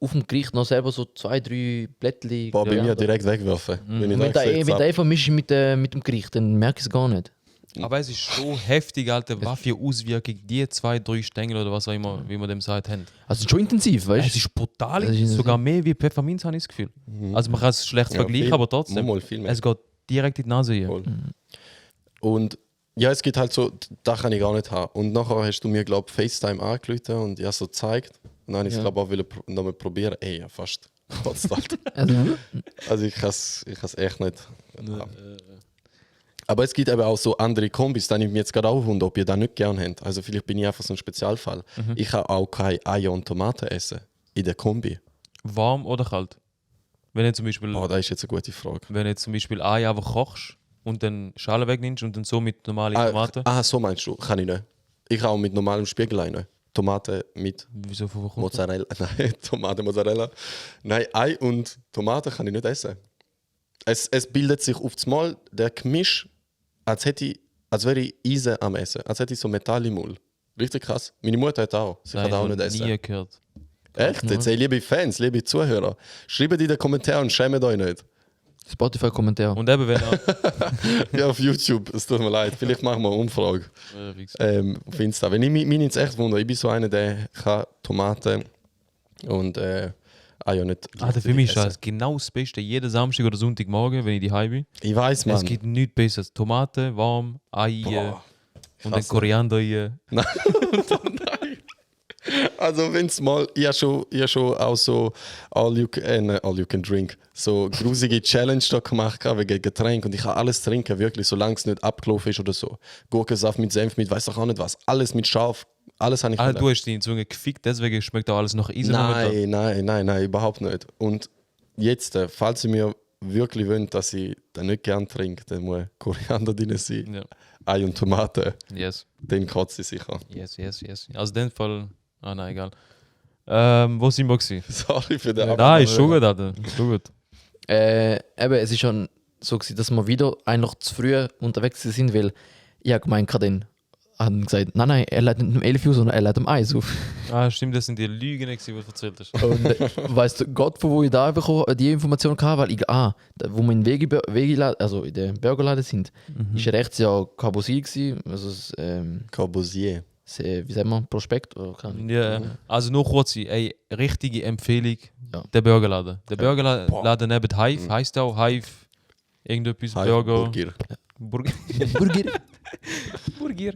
auf dem Gericht noch selber so 2, 3 Blättchen. war bei mir Koriander. direkt wegwerfen. Wenn ich Und da wenn gesehen du habe. einfach mischst mit dem Gericht, dann merke ich es gar nicht. Aber es ist schon heftig, Alter, was für Auswirkungen die 2, 3 Stängel oder was auch immer, wie man dem sagt, haben. Also es ist schon intensiv, weißt Es ist brutal, Das ist- sogar mehr wie Pfefferminz, habe ich das Gefühl. Also man kann es schlecht vergleichen, viel, aber trotzdem. mal viel mehr. Es geht direkt in die Nase hier. Voll. Und ja, es gibt halt so, das kann ich gar nicht haben. Und nachher hast du mir, glaube ich, FaceTime angerufen und ich habe so gezeigt. Und dann habe ich es, Ja. glaube ich, auch wollen nochmal probieren. Ey, ja, fast. Kotzt halt. Also, Also ich kann es echt nicht haben. Aber es gibt eben auch so andere Kombis, da nimmt mich jetzt gerade auch Wunder, ob ihr das nicht gerne habt. Also vielleicht bin ich einfach so ein Spezialfall. Ich kann auch keine Eier und Tomaten essen in der Kombi. Warm oder kalt? Wenn du zum Beispiel, Oh, das ist jetzt eine gute Frage. wenn du jetzt zum Beispiel Ei einfach kochst und dann Schale wegnimmst und dann so mit normalen Tomaten. So meinst du? Kann ich nicht. Ich kann auch mit normalem Spiegelei nicht. Tomaten mit Wieso von wo kommt das? Mozzarella. Nein, Tomate, Mozzarella. Nein, Ei und Tomaten kann ich nicht essen. Es bildet sich auf das Mal der Gemisch, als wäre ich Eisen am Essen. Als hätte ich so Metall im Mund. Richtig krass. Meine Mutter hat auch. Sie kann Nein, auch noch nicht essen. nie gehört. Echt? Jetzt, ey, liebe Fans, liebe Zuhörer, schreibt in den Kommentaren und schämt euch nicht. Spotify-Kommentar. Und eben, wenn er. Ja, auf YouTube, es tut mir leid. Vielleicht machen wir eine Umfrage Wie gesagt. auf Insta. Wenn ich mich jetzt echt wundere, ich bin so einer, der kann Tomaten und Eier nicht. Für mich ist essen. das genau das Beste. Jeden Samstag oder Sonntagmorgen, wenn ich daheim bin. Ich weiß, Mann. Es gibt nichts Besseres. Tomaten, warm, Ei Boah, und dann krass. Koriander rein. Also wenn es mal, ich habe schon auch so all you can drink, so grusige Challenge da gemacht wegen Getränk und ich kann alles trinken, wirklich, solange es nicht abgelaufen ist oder so. Gurkensaft mit Senf, mit weiß doch auch nicht was, alles mit scharf, alles habe ich Ah, können. du hast deine Zunge gefickt, deswegen schmeckt auch alles nach Eisen. Nein, überhaupt nicht. Und jetzt, falls ihr mir wirklich wollt, dass ich das nicht gern trinke, dann muss Koriander drin sein, Ja. Ei und Tomaten, Yes. den kotze ich sicher. Yes. Also in dem Fall. Ah nein, egal. Wo sind wir gewesen? Sorry für den Da ist schon gut, Alter. Ist schon gut. Eben, es ist schon so gewesen, dass wir wieder eigentlich zu früh unterwegs sind, weil ich habe gemeint, dann haben gesagt, nein, er lädt nicht um 11 Uhr, sondern er lädt um 1 Uhr. Ah, stimmt, das sind die Lügen, die du erzählt hast. Und weißt du, Gott, von wo ich da bekommen, die Information hatte, weil ich, da, wo wir in also in der Burgerladen sind, ist rechts ja Carbosil gewesen, also das, Corbusier. wie sagt man, Prospekt oder kann Ja, also nur kurz, ey, richtige Empfehlung, Ja. der Burgerladen. Der Burgerladen neben Hive, heisst auch Hive, irgendetwas, Burger. Burger. Burger. Burger. Burger.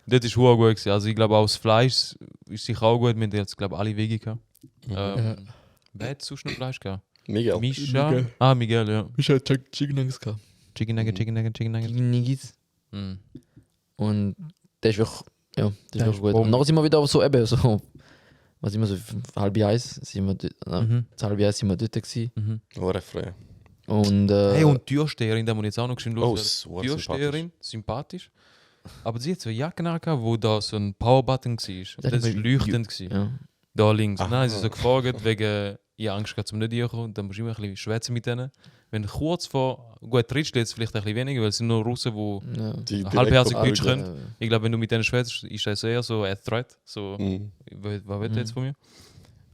Das ist sehr gut gewesen. Also ich glaube auch das Fleisch ist sicher auch gut, wir haben jetzt glaube alle Wege gehabt. Wer hat sonst noch Fleisch gehabt? Miguel. Mischa? Miguel. Ah, Miguel, ja. Ich hatte Chicken Nuggets gehabt. Chicken Nugget. Nigis. Mhm. Und der ist wirklich, ja, das ist Der wirklich ist gut. Bombe. Und nachher sind wir wieder so eben so, was immer so halb eins, sind wir dort, Mhm. halb eins sind wir dort gewesen. Mhm. Oh, früh. Und, Hey, und die Türsteherin, da muss ich jetzt auch noch geschwind Oh, loswerden. so Türsteherin, sympathisch. Aber sie hat so eine Jacke angehabt, wo da so ein Powerbutton war. Das Das war ist leuchtend. Gewesen. ja. Da links. Aha. Dann haben sie so gefragt, wegen, ich habe Angst gehabt, zum nicht reinkommen. Dann musst du immer ein bisschen schwätzen mit denen. wenn kurz vor, gut, Drittel jetzt vielleicht ein bisschen weniger, weil es sind nur Russen, die Ja. Die halbherzig direkt Deutsch können. Ich glaube, wenn du mit denen schwätzt, ist das eher so ein Threat. So, Mhm. was will der jetzt von mir?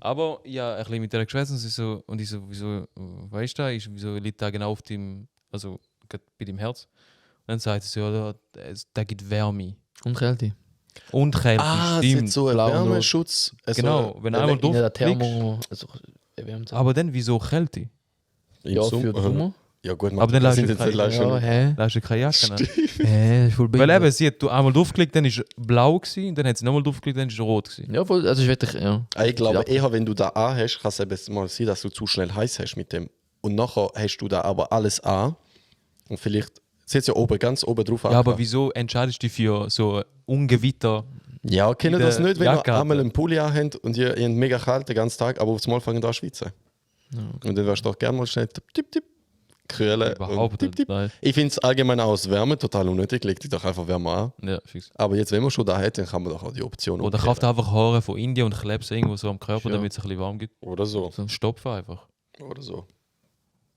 Aber ja, ein bisschen mit der geschwätzt und ich so, wieso, weißt du, wieso liegt da genau auf dem, also gerade bei dem Herz? Und dann sagt sie, ja, da gibt Wärme. Und Kälte. Und Kälte, Es hat stimmt. so einen Blau- Wärmeschutz. Also, Genau, wenn du einmal In der durchfliegst. Thermo. Also, erwärmt. Aber dann, wieso Kälte? im Ja, Sommer- für den Sommer. Ja gut, Aber dann das lässt sind du jetzt nicht keine- leicht Ja, hä? Da hast du keine Jacke. Ne? Hä, ist voll Weil behindert. eben, sie hat du einmal draufgeklickt, dann ist blau gewesen, dann hat sie nochmal draufgeklickt, dann ist es rot gewesen. Ja, voll, also ist wirklich, ja. Ich glaube, Ja. eher wenn du da an hast, kann es eben mal sein, dass du zu schnell heiß hast mit dem. Und nachher hast du da aber alles an. Und vielleicht, sie hat ja oben, ganz oben drauf Ja, aber wieso entscheidest du dich für so Ungewitter? Ja, kennt ihr in das der nicht, wenn Jacke ihr einmal hat? einen Pulli anhabt und ihr habt mega kalt den ganzen Tag, aber aufs Mal fangen da an zu schwitzen. Und dann wirst du doch gerne mal schnell tipp, tipp, kühlen. Überhaupt und tipp, nicht. tipp. Nein. Ich finde es allgemein auch aus Wärme total unnötig, leg dich doch einfach Wärme an. Ja, fix. Aber jetzt, wenn man schon da hat, dann kann man doch auch die Option Oder umkehren. kauft einfach Haare von Indien und klebt sie irgendwo so am Körper, Ja. damit es ein bisschen warm gibt. Oder so. Stopfen einfach. Oder so.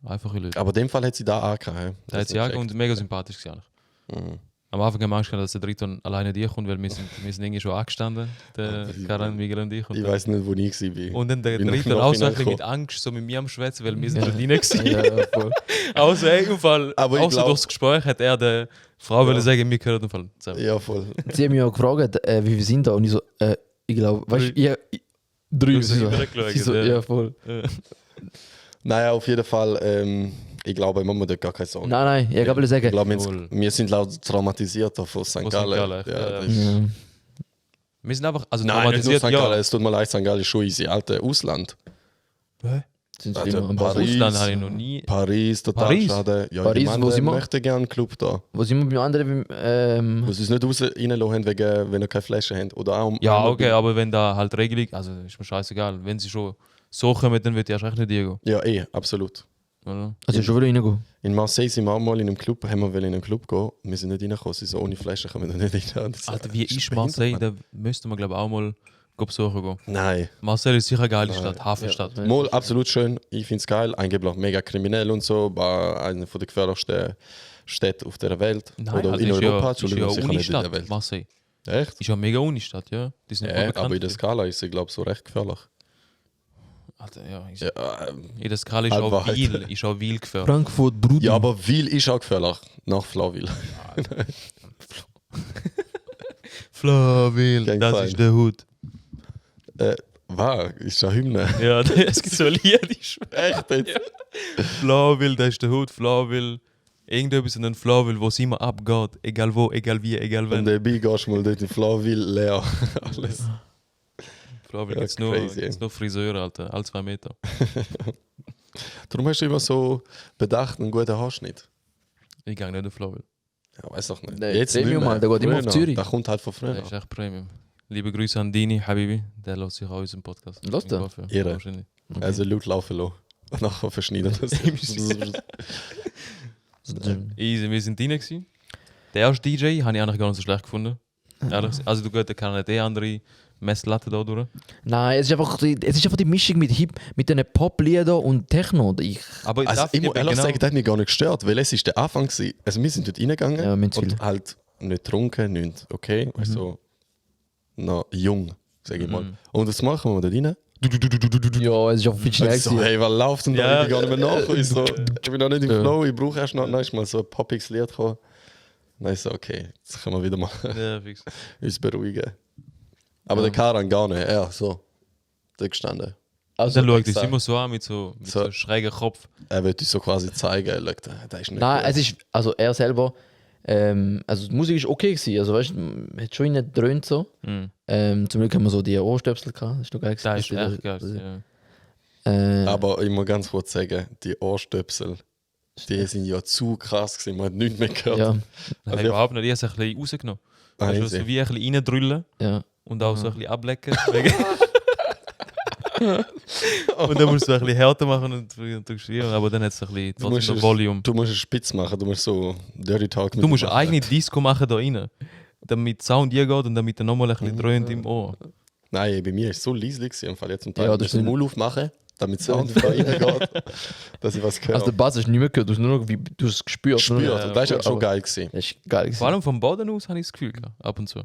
Einfache Leute. Aber in dem Fall hat sie da angehauen. Da hat sie ja und mega sympathisch gewesen. Mhm. Am Anfang haben wir Angst gehabt, dass der Dritte alleine dir kommt, weil wir sind irgendwie schon angestanden, der Karan, Miguel und ich. Ich weiß nicht, wo ich war. Und dann der Bin Dritte noch auch so ein hineingekommen. bisschen mit Angst so mit mir am Schwätzen, weil wir sind Ja. schon rein gewesen. Ja, voll. Also im Fall, Aber ich außer glaub- durchs Gespräch hat er der Frau Ja. wollen sagen, wir gehören im Fall zusammen. Ja, voll. Sie haben mich auch gefragt, wie wir sind da. Und ich so, ich glaube, weißt du, drei. Du hast Sie so, rübergeschaut, sie so, ja. ja, voll. Naja, auf jeden Fall, ich glaube, man muss da gar keine Sorgen. Nein, ich wollte Ich sagen, glaube, Voll. wir sind laut traumatisiert von St. Von St. Gallen. Gallen, Ja, ja. das ist- ja. Wir sind einfach, also Nein, nicht nur St. ja. Gallen, es tut mir leid, St. Gallen ist schon easy. Alte Ausland. Sind Also, immer am Paris. Paris. Russland habe ich noch nie. Paris, total Paris? schade. Ja, Paris, die wo Männer sind wir? möchten gerne einen Club da. Wo sind wir beim anderen? Wo sie es nicht reinlassen haben, wegen, wenn ihr keine Flasche habt. Oder auch, Ja, okay, aber wenn da halt Regelung, also ist mir scheißegal. Wenn sie schon so kommen, dann wird ich erst recht nicht gehen. Ja, absolut. Oder? Also schon wieder reingehen. In Marseille sind wir auch mal in einem Club, haben wir wollen in einen Club gehen. Wir sind nicht reingekommen, sie so ohne Flasche kommen wir da nicht rein. Das Alter, wie ist behindert, Marseille? Mann. Da müssten wir, glaube ich, auch mal besuchen gehen. Nein. Marseille ist sicher eine geile Nein. Stadt, Hafenstadt. Ja. Mal absolut schön, ich finde es geil. Angeblich auch mega kriminell und so, war eine der gefährlichsten Städte auf der Welt. Nein, Oder Alter, in ist Europa, ja, ist ja Entschuldigung, eine sicher nicht in der Unistadt, Welt. Marseille. Echt? Ist ja eine mega Unistadt, ja. Die sind nicht Ja, voll bekannt. aber in der Skala ist sie, glaube ich, so recht gefährlich. Alter, ja, ist, Ja, in der Skala ist auch Halbwahrheit. Wiel, ist auch Wiel gefährlich. Frankfurt, Bruder. ja, aber Wil ist auch gefährlich. Nach Flawil. Flawil, Kein das Fall. ist der Hut. War, ist eine Hymne. Ja, es gibt so ein Lied, ich Echt jetzt? Flawil, das ist der Hut, Flawil. Irgendetwas in den Flawil, wo es immer abgeht. Egal wo, egal wie, egal Und wenn. dabei gehst du mal dort in Flawil leer. Alles. Flawil Ja, gibt's nur, crazy. gibt's nur Friseure, Alter. Alle 2 Meter. Darum hast du immer so bedacht, einen guten Haarschnitt. Ich gehe nicht auf Flawil. Ja, weiß doch nicht. Nein, Jetzt Premium, nicht mehr. Mann, der geht immer auf Früher. Zürich. Der kommt halt von früher. Das ist echt Premium. Liebe Grüße an Dini, Habibi. Der lässt sich auch unseren Podcast. Lässt er? Irre. Wahrscheinlich. Also laut laufen lassen. Und nachher verschneiden das. Easy, wir sind drin gewesen. Der erste DJ habe ich eigentlich gar nicht so schlecht gefunden. Ehrlich gesagt. Also du gehst, der kann nicht andere Messlatte da durch. Nein, es ist einfach die Mischung mit Hip, mit den Pop-Liedern und Techno. Aber Also darf ich muss eben ehrlich sagen, das hat mich gar nicht gestört, weil es ist der Anfang gewesen. Also wir sind dort reingegangen Ja, wir haben zu und viel. halt nicht getrunken, nicht, okay, weißt du, so noch jung, sage ich mal. Und das machen wir da rein. Ja, es ist auch viel schnell. So, hey, was läuft denn da? Ja. Ich bin gar nicht mehr nach. Ich, so, ich bin noch nicht im Ja. Flow, ich brauche erst noch. Dann ist mal so ein poppiges Lied gekommen. Dann ist so, okay, jetzt können wir wieder mal Ja, fix. uns beruhigen. Aber der Karan gar nicht, er so, da gestanden. Also, Dann schaut es exakt. immer so an mit so So. schrägen Kopf. Er will uns so quasi zeigen, schau, da ist nicht nein, gut. es ist, also er selber, also die Musik ist okay gewesen, also weißt du, man hat schon nicht gedröhnt so. Mhm. Zum Glück haben wir so die Ohrstöpsel gehabt, das ist doch geil Das ist gewesen. echt geil. Ja. Aber ich muss ganz kurz sagen, die Ohrstöpsel, die sind ja zu krass gewesen, man hat nichts mehr gehört. Ja, Nein, Also, überhaupt nicht. Ich habe es ein bisschen rausgenommen. Ah, Weißt du, easy. so wie ein bisschen reindrüllen ja. und auch so ein bisschen ablecken. Und dann musst du ein bisschen härter machen und durchschreiben, aber dann hat es ein bisschen Du musst trotzdem es- noch Volume. Du musst es spitz machen, du musst so Dirty Talk mit Du musst ihm eine machen. eigene Disco machen da rein. Damit Sound hier geht und damit er nochmal ein bisschen dröhnt im Ohr. Nein, bei mir ist es so leislich, im Fall jetzt zum Teil. Ja, Ja, das das den stimmt. Mund aufmachen damit Sound da reingeht, dass ich was höre. Also der Bass hast du nicht mehr gehört, du hast nur noch du hast es gespürt. Gespürt, Nur noch- das war schon aber- geil gewesen. Das ist geil gewesen. Vor allem vom Boden aus habe ich das Gefühl gehabt, ab und zu.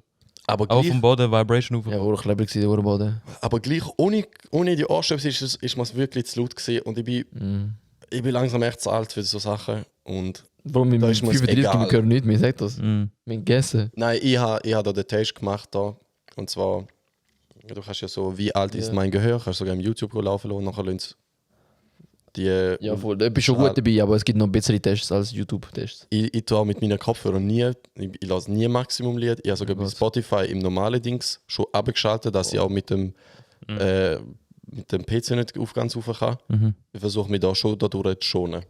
Aber Auch gleich, vom Boden Vibration auf. Ja, war clever gewesen, der Boden. aber gleich ohne die Ohrstöpsel ist mir wirklich zu laut gewesen und ich bin langsam echt zu alt für so Sachen. Und Warum mit Da ist mir's 35 egal. wir hören nicht, mir sagt das. Mhm. Wir gegessen. nein, ich ha da den Test gemacht da. Und zwar, du kannst ja so, wie alt ist Ja. mein Gehör, kannst sogar im YouTube laufen lassen und nachher lassen sie die. Ja, voll. Da bist schon gut dabei, aber es gibt noch bessere Tests als YouTube-Tests. Ich tue auch mit meinen Kopfhörern nie, ich lasse nie Maximum-Lied. Ich habe sogar bei Was? Spotify im normalen Dings schon abgeschaltet, dass ich auch mit dem PC nicht auf ganz rauf kann. Mhm. Ich versuche mich da schon dadurch zu schonen.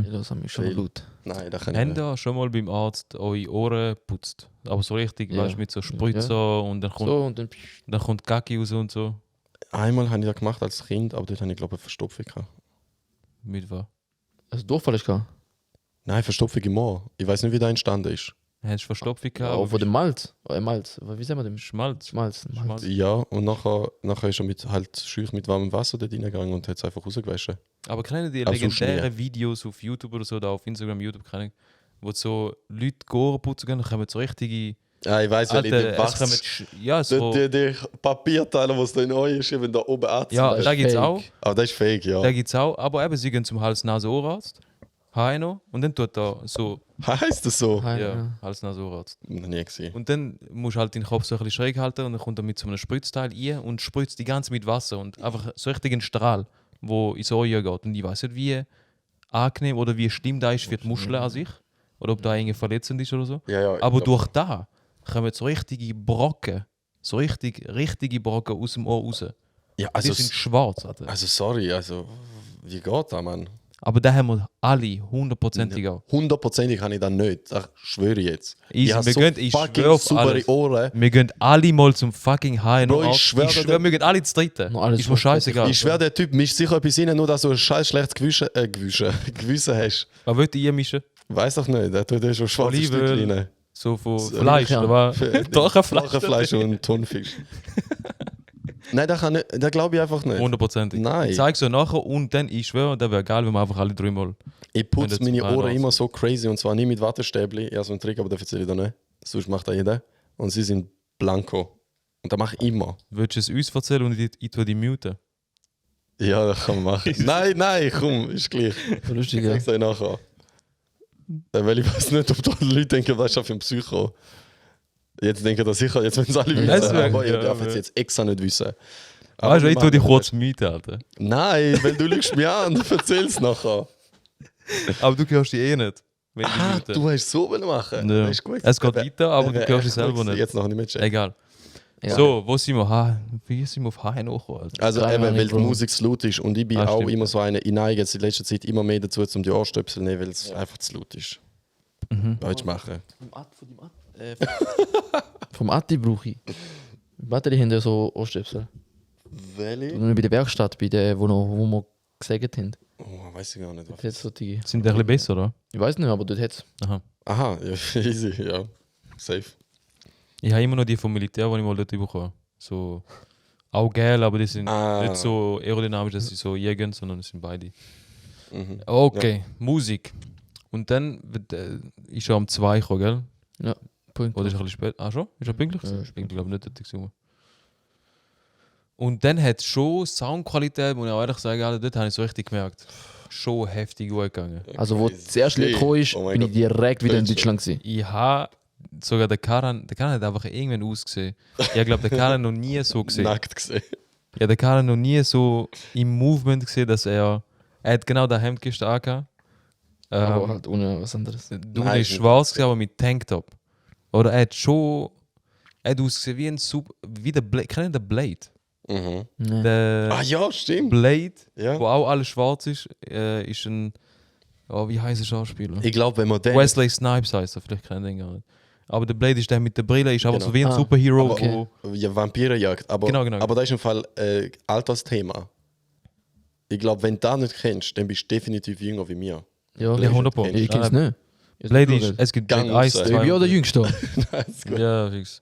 Ja, das haben wir schon Weil- laut. Nein, das kann ich Habt nicht. ihr schon mal beim Arzt eure Ohren putzt? Aber so richtig, Ja. weißt du, mit so Spritzer und dann kommt, So, und dann. dann kommt Kacke raus und so. Einmal habe ich das gemacht als Kind, aber dort habe ich glaube ich eine Verstopfung gehabt. Mit was? Also Durchfall ist gehabt. Nein, Verstopfung im Ohr. Ich weiß nicht, wie das entstanden ist. Hast du Verstopfung gehabt? Auch aber von dem Malz. Malz. Wie sagen wir dem? Schmalz. Schmalz. Schmalz. Ja, und nachher ist er halt schüch mit warmem Wasser dort reingegangen und hat es einfach rausgewaschen. Aber kennen die Also legendären Videos auf YouTube oder so, da auf Instagram, YouTube, keine Ahnung, wo so Leute die Ohren putzen gehen, dann kommen so richtige. Ja, ich weiß, weil ich Alter, die es kommen. Wachs... Ja, so. Die Papierteile, die da in euch ist, wenn da oben anziehen. Ja, das da ist gibt es fake. auch. Aber das ist fake, ja. Da gibt's auch. Aber eben, sie gehen zum Hals-Nase-Ohrarzt. Heino. Und dann tut er so. Heißt das so? Ja, Hals-Nase-Ohrarzt. Noch nie gesehen. Und dann musst du halt den Kopf so ein bisschen schräg halten und dann kommt er mit so einem Spritzteil rein und spritzt die ganze mit Wasser und einfach so richtig einen Strahl, wo ins Ohr geht. Und ich weiß nicht, wie angenehm oder wie schlimm das ist für die Muscheln an sich. Oder ob da irgendwie verletzend ist oder so. Ja, ja, ich Aber glaub- durch da kommen so richtige Brocken, so richtige Brocken aus dem Ohr raus. Ja, Die sind also, schwarz. Alter. also sorry, also wie geht das, Mann? Aber da haben wir alle hundertprozentig auch. 100%ig habe ich das nicht, das schwöre ich jetzt. Easy, ich habe wir so gehen- ich fucking schwöre auf saubere alles. Ohren. Wir gehen alle mal zum fucking Heino. Bro, ich schwöre dir- wir gehen alle zu dritten. Noch alles Ist mir scheißegal. Ich schwöre, der Typ mischt sicher etwas rein, nur dass du ein scheiß schlechtes Gewissen hast. Was wollt ihr mischen? Weiß doch nicht, der tut ja schon schwarze Olivenöl. Stückchen rein. So von So, Fleisch, ja. oder was? Doch, ein Fleisch. Fleisch und Thunfisch. Nein, das glaube ich einfach nicht. 100%. Nein. Ich zeig's euch nachher und dann, ich schwöre, das wäre geil, wenn wir einfach alle dreimal. Ich Wenn putze du meine zum Ohren Zahnarzt immer so crazy und zwar nicht mit Wattestäbli. Ich habe so einen Trick, aber den erzähle ich da nicht. Sonst macht das jeder. Und sie sind blanco. Und das mache ich immer. Willst du es uns erzählen und ich tue die muten? Ja, das kann man machen. nein, komm, ist gleich. So lustig, Ich ja. sag's euch nachher. Weil ich weiß nicht, ob da Leute denken, das ist schon für ein Psycho. Jetzt denken das sicher, jetzt wenn es alle Das wissen. wär- Aber ich ja, darf ja. es jetzt extra nicht wissen. Aber Weißt du, ich tue die machen kurz mythen, Alter. das. Nein, weil du lügst mich an und erzählst nachher. Aber du hörst die eh nicht. Wenn ich die Ah, mythe. du hast es so machen. Ja. Das ist gut. Es geht weiter, aber du Eben, hörst es echt selber gut. nicht. Jetzt noch nicht mehr checken. Egal. Ja. So, wo sind wir? Wie sind wir auf Heino gekommen? Alter? Also Keine eben, weil Ahnung, die Bro. Musik zu laut ist und ich bin Ah, auch stimmt. immer so einer, ich neige jetzt in letzter Zeit immer mehr dazu, um die Ohrstöpsel zu nehmen, weil es einfach zu laut ist. Was willst du machen? Vom Atti brauche ich. Warte, die haben ja so Ohrstöpsel. Welche? Und bei der Werkstatt, bei der, wo wir gesagt haben. Oh, weiß ich gar nicht. Dort hat's so die. Sind die ein bisschen besser, oder? Ich weiß nicht, aber dort hat es. Aha. Aha, ja, easy, ja. Safe. Ich habe immer noch die vom Militär, die ich mal dort bekommen habe. So, auch geil, aber die sind Ah. nicht so aerodynamisch, dass sie so jägen, sondern es sind beide. Mhm. Okay, Musik. Und dann ist er um 2 gekommen, gell? Ja, Punkt. Oder ist er ein bisschen spät? Ah, schon? Ist er pünktlich? Ja, Ich glaube nicht, dass ich gesungen. Und dann hat es schon Soundqualität, muss ich auch ehrlich sagen, Alter, dort habe ich so richtig gemerkt. Schon heftig gut gegangen. Also, wo Crazy. das erste Lied gekommen ist, Oh mein bin ich Gott. direkt wieder in Welche? Deutschland gewesen. Ich habe sogar der Karan hat einfach irgendwann ausgesehen. Ich glaube, der Karan noch nie so gesehen. Nackt gesehen. Ja, der Karan noch nie so im Movement gesehen, dass er hat genau das Hemd gestern angehabt. Aber halt ohne was anderes. Du Nein, bist ist schwarz, gewesen, aber mit Tanktop. Oder er hat schon. Er hat ausgesehen wie ein Super. Wie der Blade. Kennt ihr den Blade? Mhm. Nee. Der Ah ja, stimmt. Blade, Ja. wo auch alles schwarz ist ein. Oh, wie heißt der Schauspieler? Ich glaube, wenn man den... Wesley Snipes heißt er, vielleicht kennt ihr ihn gar nicht. Aber der Blade ist der mit der Brille, ist aber Genau. so wie ein Ah, Superhero. aber- okay. Ja, Vampirenjagd. Aber, Genau, genau. aber das ist im Fall Altersthema. Ich glaube, wenn du das nicht kennst, dann bist du definitiv jünger wie mir. Ja, Ja, 100 Pro. Ich kenn's nicht. Ich Blade hab's ist, nicht es gibt Gang Blade 1, sein. geschaut. Ich bin ja der 2. Jüngste. Alles gut. Ja, fix.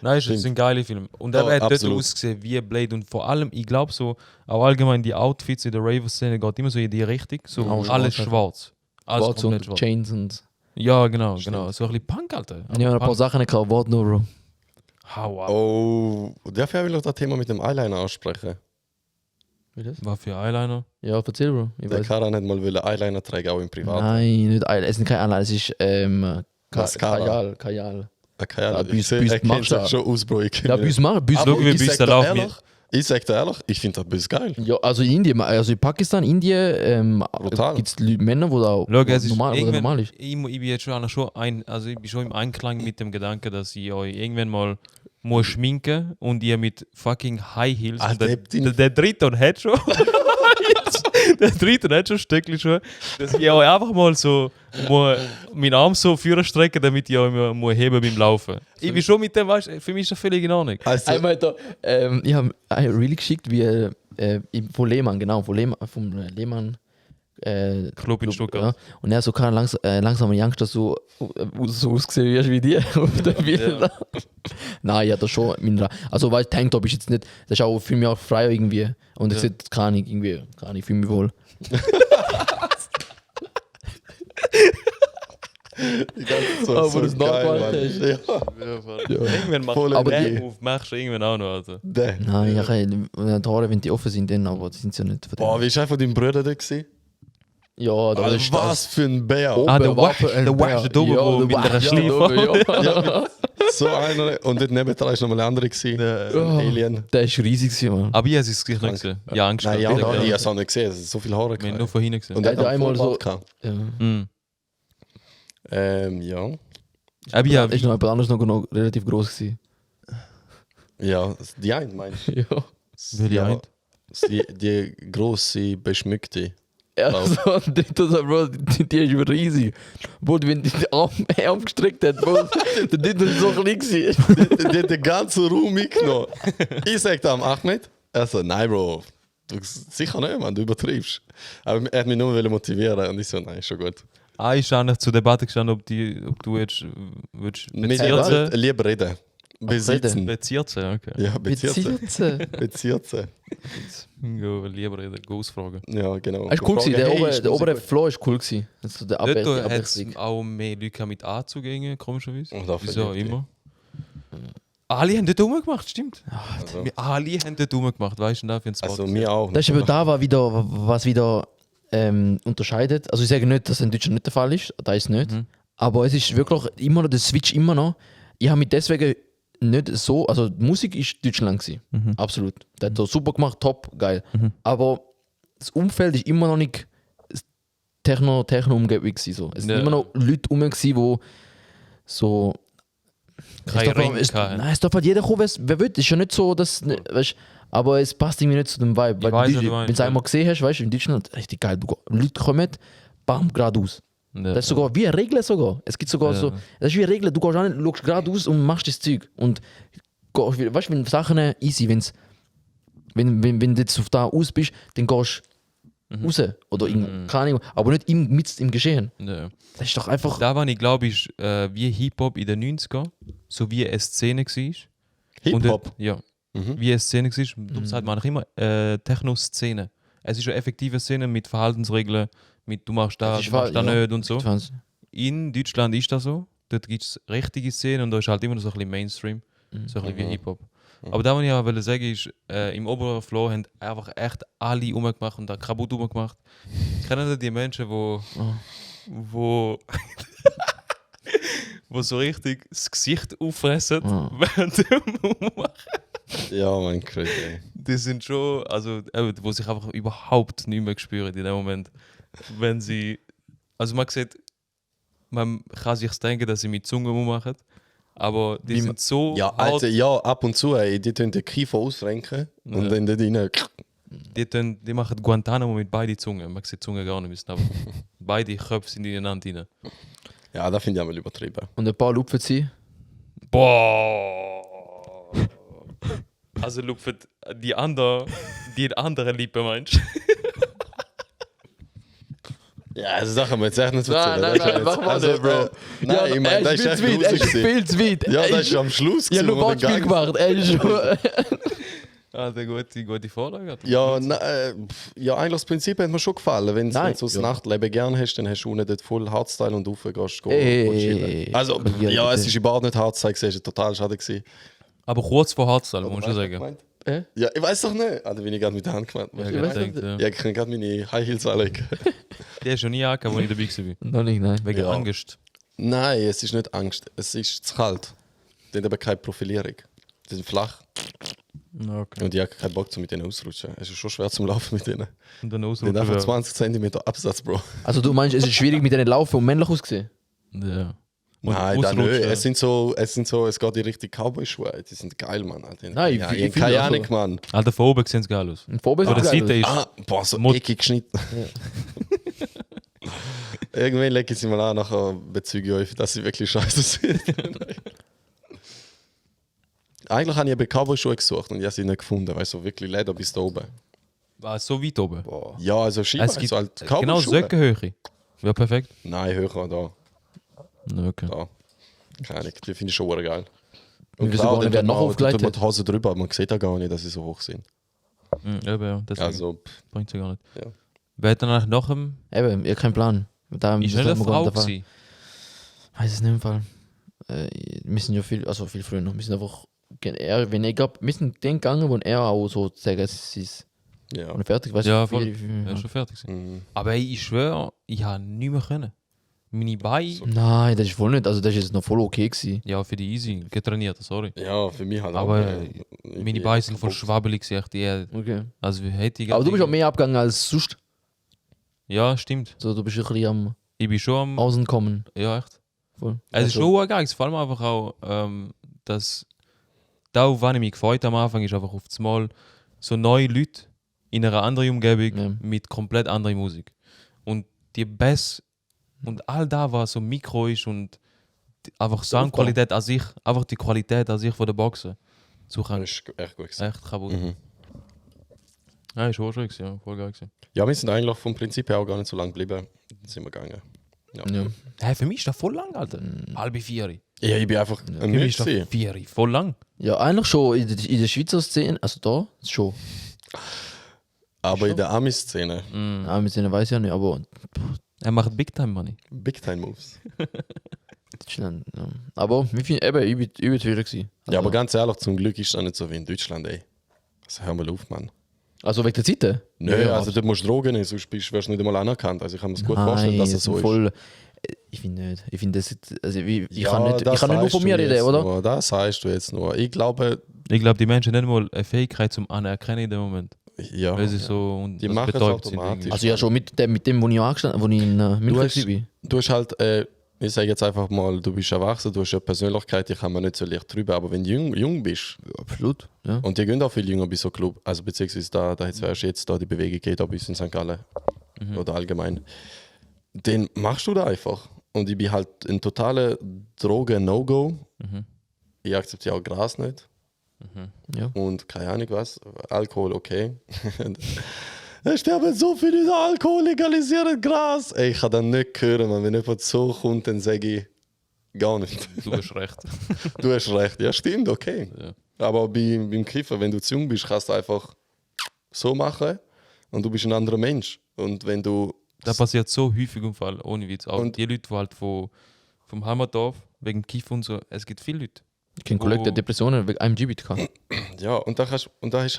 Nein, es sind geile Filme. Und er Oh, hat dort absolut. ausgesehen wie Blade. Und vor allem, ich glaube so, auch allgemein die Outfits in der Raver-Szene geht immer so in die Richtung. So Auch alles schwarz, schwarz. Alles Schwarz komplett und schwarz. Chains und. Ja, genau, Stimmt. genau. So ein bisschen Punk, Alter. Ja, ein paar Punk. Sachen gehabt, warte nur, Bro. Hau ab. Oh, dafür will ich das Thema mit dem Eyeliner ansprechen. Wie das? Was für Eyeliner? Ja, erzähl, Bro. Ich Der weiß. Karan hat mal Eyeliner tragen, auch im Privat. Nein, nicht Eyeliner. Es sind keine Eyeliner, es ist Mascara. Kajal. Okay, Ja, ich Büs erkenne machst es du. schon aus, Bro. Ja, Büs machen, Büs. Aber Schau, wie ich Büs sag da dir laufen. ehrlich, ich sag dir ehrlich, ich finde das Büs geil. Ja, also in Indien, also in Pakistan, Indien, Brutal. gibt es Männer, wo da Schau, es ist normal, wo normal ist. Ich bin jetzt also ich bin schon im Einklang mit dem Gedanken, dass ich euch irgendwann mal muss schminken und ihr mit fucking High Heels. Ah, Und der, der- der dritte und hat schon. Der dritte hat schon ein Stückchen schon. Dass ich euch einfach mal so meinen Arm so führen strecke, damit ich euch mal heben beim Laufen. Ich bin schon mit dem, weißt du, für mich ist das völlig in Ordnung. Also, Einmal da, ich habe ein Reel geschickt, wie von Lehmann, genau, vom Lehmann. Club in Stuttgart. Ja. Und er so kann langsam ein Youngster so ausgesehen wirst wie die auf den Bildern. Nein, ja, das schon minder. Also, weil Tanktop ist jetzt nicht, das ist auch für mich auch frei irgendwie. Und ich sehe, kann ich irgendwie, kann ich fühle mich wohl. die ganze so, Aber so das geil, nachgemacht Mann. hast. Ja. Irgendwann machst Voll du okay. den Move, machst du irgendwann auch noch. Also. Der. Nein, ja, die Haare, wenn die offen sind, dann, aber die sind ja nicht von Boah, wie ist einfach dein Bruder da gewesen? Ja, da Alter, ist was für ein Bär. Oh. Ah, der Oberwaffe, Wasch, der Wasch, der Dobe, wo mit der Schleife. Ja. So einer. Und dort nebendran ist nochmal ein anderer gewesen. Oh. Alien. Der ist riesig, gewesen, Mann. Aber ich habe es nicht gesehen. Ja, Angst. Nein, ja, gehabt. ich habe Ja. es auch nicht gesehen. Es sind so viele Haare. Wir haben gehabt. nur von hinten gesehen. Und Er er hat hat einmal einmal so- so. Ja. Mhm. Ja. Aber ja, Ist noch jemand anderes noch relativ groß gewesen. Ja, die eine meinst du? Ja. Welche Ja, eine? die grosse, beschmückte. Also, Bro, die ist riesig. Bro, wenn die Arm gestreckt hat, Bro, der ist so klein gewesen. Die hat den ganzen Raum mitgenommen. Ich sag dem Ahmed, er so, nein, Bro, du, sicher nicht, Mann, du übertreibst. Aber er hat mich nur motivieren und ich so, nein, ist schon gut. ist auch nicht zur Debatte gestanden, ob du jetzt würdest Mit bezirzen. lieber reden. Besitzen. Bezirzen, okay. Ja, beziehen. Beziehungen. Beziehen. Ja, lieber reden, go ausfragen. Ja, genau. Das war cool gewesen. Fragen, hey, ist Der Musik obere gut? Floor ist cool gewesen. Also der Dort hat es Abwechslung. auch mehr Leute gehabt mit Anzugängen, komischerweise. Und auch Wieso verliebt, immer. Alle haben dort rumgemacht, stimmt. Also, Wir alle haben dort rumgemacht, weißt du, da für ein Spot. also mir auch. Das ist aber da, was wieder unterscheidet. Also ich sage nicht, dass das in Deutschland nicht der Fall ist, da ist es nicht. Aber es ist wirklich immer noch, der Switch immer noch. Ich habe mich deswegen nicht so, also die Musik ist Deutschland gewesen. Absolut. Der hat so super gemacht, top, geil. Aber das Umfeld ist immer noch nicht Techno-Umgebung gewesen. So. Es sind Ja. immer noch Leute rum gewesen, die so... Kein darf Ring es, gehabt. nein, es darf halt jeder kommen, wer will. Es ist ja nicht so, dass... Weißt, aber es passt irgendwie nicht zu dem Vibe. Ich weiß, was du Wenn meinst, du es ja. einmal gesehen hast, weißt du, in Deutschland, richtig geil. Leute kommen, bam, geradeaus. Ja. Das ist sogar wie eine Regel sogar. Es gibt sogar Ja. so, das ist wie eine Regel, du gehst auch nicht, schaust geradeaus und machst das Zeug. Und weißt du, wenn Sachen easy, wenn du jetzt auf da aus bist, dann gehst du raus. Oder keine Ahnung, aber nicht mit im Geschehen. Ja. Das ist doch einfach. Da war ich, glaube ich, wie Hip-Hop in den 90er, so wie eine Szene war. Und Hip-Hop. dort- Ja, Mhm. wie eine Szene war. Darum sagt man auch immer Techno-Szene. Es ist eine effektive Szene mit Verhaltensregeln, mit du machst da, Das ist du machst da wahr, ja. nicht und so. In Deutschland ist das so. Dort gibt es richtige Szenen und da ist halt immer noch so ein bisschen Mainstream. So ein bisschen wie Hip-Hop. Aber da, was ich auch sagen ist, im oberen Floor haben einfach echt alle umgemacht und da kaputt umgemacht. Kennen Sie die Menschen, wo so richtig das Gesicht auffressen, während sie ummachen? Ja, mein crazy. Die sind schon, also, wo sich einfach überhaupt nicht mehr spüren in dem Moment. Wenn sie, also man sieht, man kann sich denken, dass sie mit Zunge ummachen, aber die sind so Ja, Alter, ja, ab und zu, ey, die tun den Kiefer ausrenken und dann dort rein. die machen Guantanamo mit beiden Zungen. Man sieht die Zunge gar nicht müssen, aber beide Köpfe sind ineinander rein. Ja, das finde ich einmal übertrieben. Und ein paar lupfen sie. Boah! Also lupfen die andere Lippe, meinst du? Ja, also Sachen wir jetzt echt nicht Nein, erzählen. mach mal also, nicht, Bro. Nein, ich meine, das ist echt gruselig gewesen. viel zu weit. Ja, das ist am Schluss. Ja, nur wo der Wortspiel Gang- gemacht. Er ist schon. Ah, der gute Vorlage. Ja, ja, eigentlich das Prinzip hat mir schon gefallen. Wenn Nein. du so das Nachtleben gerne hast, dann hast du unten dort voll Hardstyle und rauf gehst du Ey. Also, ja, es ist überhaupt nicht Hardstyle gewesen, es war total schade gewesen. Aber kurz vor Hardstyle, muss ich schon sagen. Gemeint? Hä? Ja, ich weiß doch nicht. Also, bin ich gerade mit der Hand gemeint. Ja, Ich weiß gedacht, nicht. ja. Ja, ich kann gerade meine High Heels anlegen. Der ist schon nie angekommen, als ich dabei war. Noch nicht, nein. Wegen Ja. Angst. Nein, es ist nicht Angst. Es ist zu kalt. Die haben aber keine Profilierung. Die sind flach. Okay. Und ich habe keinen Bock, mit denen auszurutschen. Es ist schon schwer zum Laufen mit denen. Und dann Die haben ausrutschen. einfach Ja. 20 cm Absatz, Bro. Also du meinst, es ist schwierig mit denen laufen und männlich aussehen? Ja. Und Nein, da ausrutschen. nicht. Es geht in Richtung Cowboy-Schuhe. Die sind geil, Mann. Alter. Nein, ja, ich ich habe finde keine also- Ahnung, Mann. Alter, von oben sehen sie geil aus. Ein Vorbild Von der Seite ist. Ah, boah, so Mut- eckig geschnitten. Irgendwann lege ich sie mal an, nachher bezüge ich euch, dass sie wirklich scheiße sind. Eigentlich habe ich eben Cowboy-Schuhe gesucht und ich habe sie nicht gefunden. Weißt du, wirklich Leder bis da oben. War so weit oben. Ja, also Skibein, Es gibt so halt genau Cowboy-Schuhe. Söckenhöhe. Ja, perfekt. Nein, höher da. Okay. Da. Keine Ahnung, die finde ich schon geil. Wir wissen gar nicht, wer noch aufgelegt hat. hat. Die Hose drüber, aber man sieht ja gar nicht, dass sie so hoch sind. Eben, ja. Deswegen Also, bringt sie gar nicht. ja. Wer hat danach noch im. Eben, ich habe keinen Plan. Da Ist nicht eine Frau gewesen? Weiß es nicht im Fall. Wir sind ja viel früher noch. Wir sind einfach, wir sind den gegangen, wo er auch so sagen, es ist Ja. und fertig, weißt Ja, du? voll. viel- Ja, schon fertig gewesen. Mhm. Aber ey, ich schwöre, ich habe nicht mehr können. Meine Beine. Nein, das ist voll nicht. Also das ist jetzt noch voll okay gewesen. Ja, für die Easy. Getrainiert, sorry. Ja, für mich halt Aber auch. Meine Beine sind voll schwabbelig, gesagt. Okay. Also hätte ich. Aber du bist auch mehr abgegangen als sonst. Ja, stimmt. So, du bist ein bisschen am Ich bin schon am. Außen kommen. Ja, echt. Voll. Es ist schon geil. Vor allem einfach auch, dass. Da, wann ich mich gefreut am Anfang, ist einfach auf das Mal so neue Leute in einer anderen Umgebung Ja. mit komplett anderer Musik. Und die Bass und all da, was so Mikro ist und einfach Soundqualität an sich, einfach die Qualität an sich von der Boxen. So Das kann ist echt gut gewesen. echt kaputt. Mhm. Ja, ist auch schön gewesen, ja, voll geil gewesen. Ja, wir sind eigentlich vom Prinzip her auch gar nicht so lange geblieben. Dann sind wir gegangen. Ja. Hey, für mich ist das voll lang, Alter. Halbe Vieri. Ja, ich bin einfach ein Für mich Müll ist das gewesen. Vieri. Voll lang. Ja, eigentlich schon in der Schweizer Szene, also da schon. Aber in der Ami-Szene, Ja, mit denen weiß ich ja nicht, aber Er macht Big Time Money. Big Time Moves. Deutschland, ja. Aber wie viel, eben, ich bin zufrieden gewesen. Ja, aber ganz ehrlich, zum Glück ist das nicht so wie in Deutschland, ey. Also hör mal auf, Mann. Also wegen der Zeiten? Nö, also dort musst du Drogen nehmen, sonst wirst du nicht einmal anerkannt. Also ich kann mir das gut Nein, vorstellen, dass es es so sind ist. voll. Ich finde nicht. Ich finde das jetzt, also ich Ja, kann nicht das nur sagst von du mir reden, jetzt oder? Nur, das sagst du jetzt nur. Ich glaube, Ich glaube, die Menschen haben nicht mal eine Fähigkeit zum Anerkennen in dem Moment. ja. Weil sie so und Die das machen es betäubt sind. automatisch. irgendwie. Also ja schon mit dem, wo ich angestanden, wo ich in München war. Du hast halt, ich sage jetzt einfach mal, du bist erwachsen, du hast eine Persönlichkeit, die kann man nicht so leicht drüber. Aber wenn du jung bist, Absolut, ja. und die gehen auch viel jünger bei so Club, also beziehungsweise da jetzt erst jetzt da die Bewegung geht, da bei uns in St. Gallen oder allgemein, dann machst du da einfach. Und ich bin halt ein totaler Drogen-No-Go. Ich akzeptiere auch Gras nicht. Ja. Und keine Ahnung was, Alkohol okay. Es sterben so viele Alkohol, legalisieren Gras. Ey, ich kann das nicht hören, man. Wenn jemand so kommt, dann sage ich gar nicht. Du hast recht. Du hast recht, ja stimmt, okay. Ja. Aber beim Kiffen, wenn du zu jung bist, kannst du einfach so machen und du bist ein anderer Mensch. Und wenn du... Das passiert so häufig im Fall, ohne Witz. Auch Und- die Leute, die halt vom Heimatdorf, wegen Kiff und so, es gibt viele Leute. Ich kenne Kollegen, der Depressionen wegen einem GBT kann. Ja, und da hast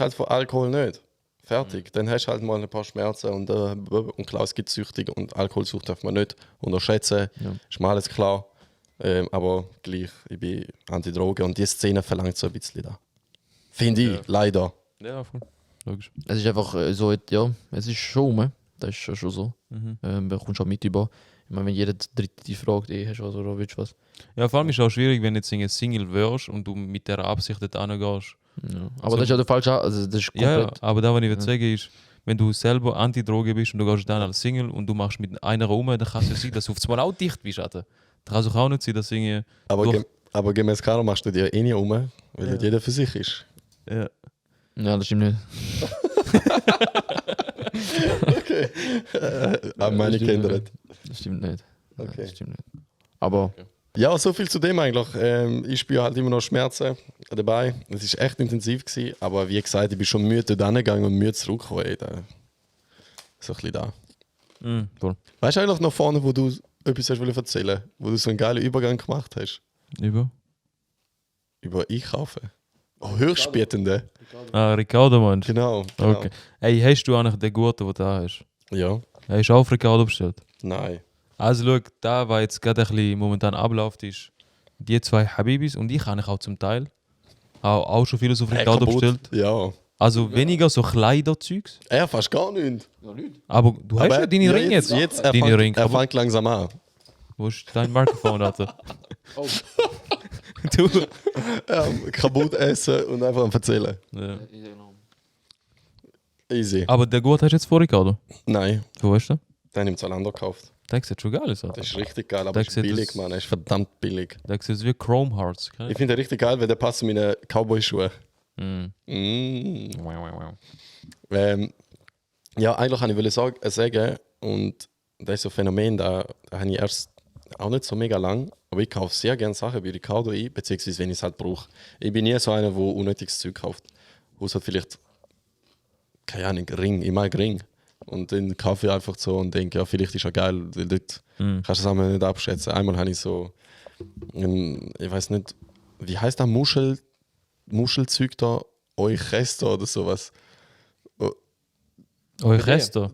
halt von Alkohol nicht. Fertig. Dann hast du halt mal ein paar Schmerzen und klar, es gibt Süchtige und Alkoholsucht darf man nicht unterschätzen. Ja. Ist mir alles klar. Aber gleich, ich bin Anti-Droge und die Szene verlangt so ein bisschen da. Finde ich, Ja. leider. Ja, voll. Logisch. Es ist einfach so, ja, es ist schon, ne? Das ist schon so. Bekommst auch mit über. Ich meine, wenn jeder Dritte dich fragt, hast du was oder willst du was? Ja, vor allem ist es auch schwierig, wenn du jetzt ein Single wirst und du mit der Absicht dort hingehst. Ja. Aber das ist ja der falsche, also das ist Ja, komplett. aber da, was ich will sagen ist, wenn du selber Anti-Droge bist und du gehst dann als Single und du machst mit einer rum, dann kann es ja sein, dass du auf einmal auch dicht bist. Alter. Dann kann es auch nicht sein, dass irgendwie... Aber, Durch- aber gemäß Caro machst du dir eh nicht um, weil nicht jeder für sich ist. Ja. Ja, das stimmt nicht. Okay. Okay. Meine Kinder nicht. Das stimmt nicht. Okay. Das stimmt nicht. Aber Ja, so viel zu dem eigentlich. Ich spüre halt immer noch Schmerzen dabei. Es war echt intensiv gewesen, aber wie gesagt, ich bin schon müde dort hingegangen und müde zurückgekommen. Ey, so ein bisschen da. Cool. Weißt du eigentlich noch vorne, wo du etwas hast erzählen, wo du so einen geilen Übergang gemacht hast? Über? Über Einkaufen. Oh, Höchstbietende. Ah, Ricardo meinst du? Genau. Okay. Hey, hast du eigentlich den Guten, den du da hast? Ja. Hast du auch auf Ricardo bestellt? Nein. Also schau, da was jetzt gerade ein bisschen momentan abläuft, ist die 2 Habibis und ich habe auch zum Teil auch schon vieles auf Ricardo kaputt. bestellt. Ja. Also weniger so Kleiderzeugs. Fast gar nicht. Aber du hast ja deine Ringe jetzt. Jetzt Deine Ringe er kaputt. fängt langsam an. Wo ist dein Mikrofon, Alter? Oh. Du. Kaputt essen und einfach am erzählen. Ja. Easy. Aber der Gurt hast du jetzt vor Ricardo? Nein, Wo hast du? den habe ich im Zalando gekauft. Der sieht schon geil aus, Alter. Das ist richtig geil, aber Der ist sieht billig, das- Mann. Er ist verdammt billig. Der sieht aus wie Chrome Hearts. Ich finde den richtig geil, weil der passt zu meinen Cowboy-Schuhen. Mhm. Mm. Wow. Ja, eigentlich wollte ich sagen, und das ist so ein Phänomen, da habe ich erst auch nicht so mega lang, aber ich kaufe sehr gerne Sachen bei Ricardo ein, beziehungsweise wenn ich es halt brauche. Ich bin nie so einer, der unnötiges Zeug kauft. Außer vielleicht, keine Ahnung, Ring. Ich mag Ring. Und dann kaufe ich einfach so und denke, ja, vielleicht ist er geil, weil dort kannst du es einmal nicht abschätzen. Einmal habe ich so, ich weiß nicht, wie heißt das Muschelzeug da? Euchester oder sowas. Euch Rester?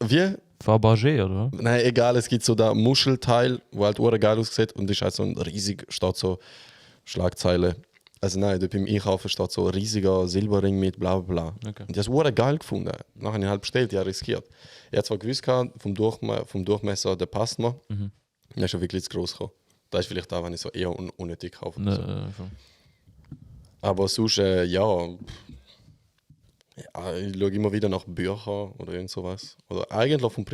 Wie? Fabergé, oder? Nein, egal, es gibt so da Muschelteil, wo halt geil aussieht und ist halt so ein riesig, steht so Schlagzeile. Also nein, dort beim Einkaufen steht so ein riesiger Silberring mit bla bla bla. Okay. Und die habe ich geil gefunden. Nachher habe ich halt bestellt, ja riskiert. Ich habe zwar gewusst, vom Durchmesser, der passt mir. Der ist schon wirklich zu groß gekommen. Da ist vielleicht da, wenn ich so eher unnötig kaufe. oder so. Ne, Aber sonst, ja, ich schaue immer wieder nach Büchern oder irgend sowas. Oder eigentlich vom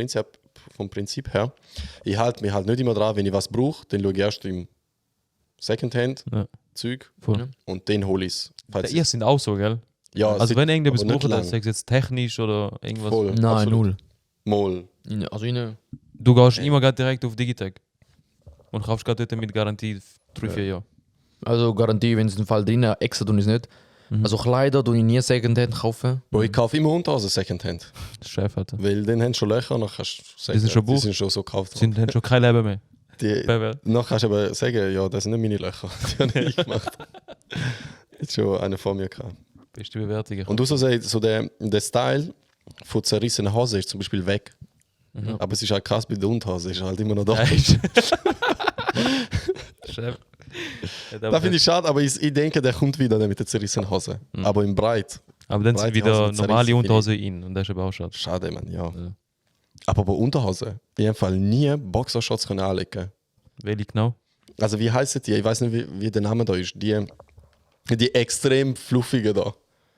Prinzip her, ich halte mich halt nicht immer dran, wenn ich was brauche, dann schaue ich erst im Secondhand-Zeug voll. und dann hole ich es. Ihr sind auch so, gell? Ja, Also wenn irgendetwas aber nicht braucht, dann lang. sagst du jetzt technisch oder irgendwas. Voll. Nein, absolut. null. Mal. Also ich Du gehst immer grad direkt auf Digitec und kaufst gerade dort mit Garantie 3-4 Jahre. Also Garantie, wenn es einen Fall drin ist, extra tun ist nicht. Also Kleider tue ich nie Secondhand kaufen. Bro, ich kaufe immer Unterhosen Secondhand. Das ist Chef, Alter. Weil dann haben sie schon Löcher und dann kannst du sagen, sind schon die Buch. sind schon so gekauft Sie haben schon kein Leben mehr. Die, Baby. noch kannst du aber sagen, ja, das sind nicht meine Löcher. Die habe ich gemacht. Jetzt schon eine vor mir gehabt. Beste Bewertung. Und du so sagst, so der Style von zerrissenen Hosen ist zum Beispiel weg. Aber es ist halt krass bei der Unterhose, ist halt immer noch da. Chef. Das finde ich schade, aber ich denke, der kommt wieder der mit der zerrissenen Hose. Aber im Breit. Aber dann sind Breite wieder Hosen normale zerrissen, Unterhose in und das ist aber auch schade. Schade, man, ja. Ja. Aber bei Unterhose, in jedem Fall nie Boxershorts können anlegen. Welche genau? Also wie heißen die? Ich weiß nicht, wie der Name da ist. Die extrem fluffigen da.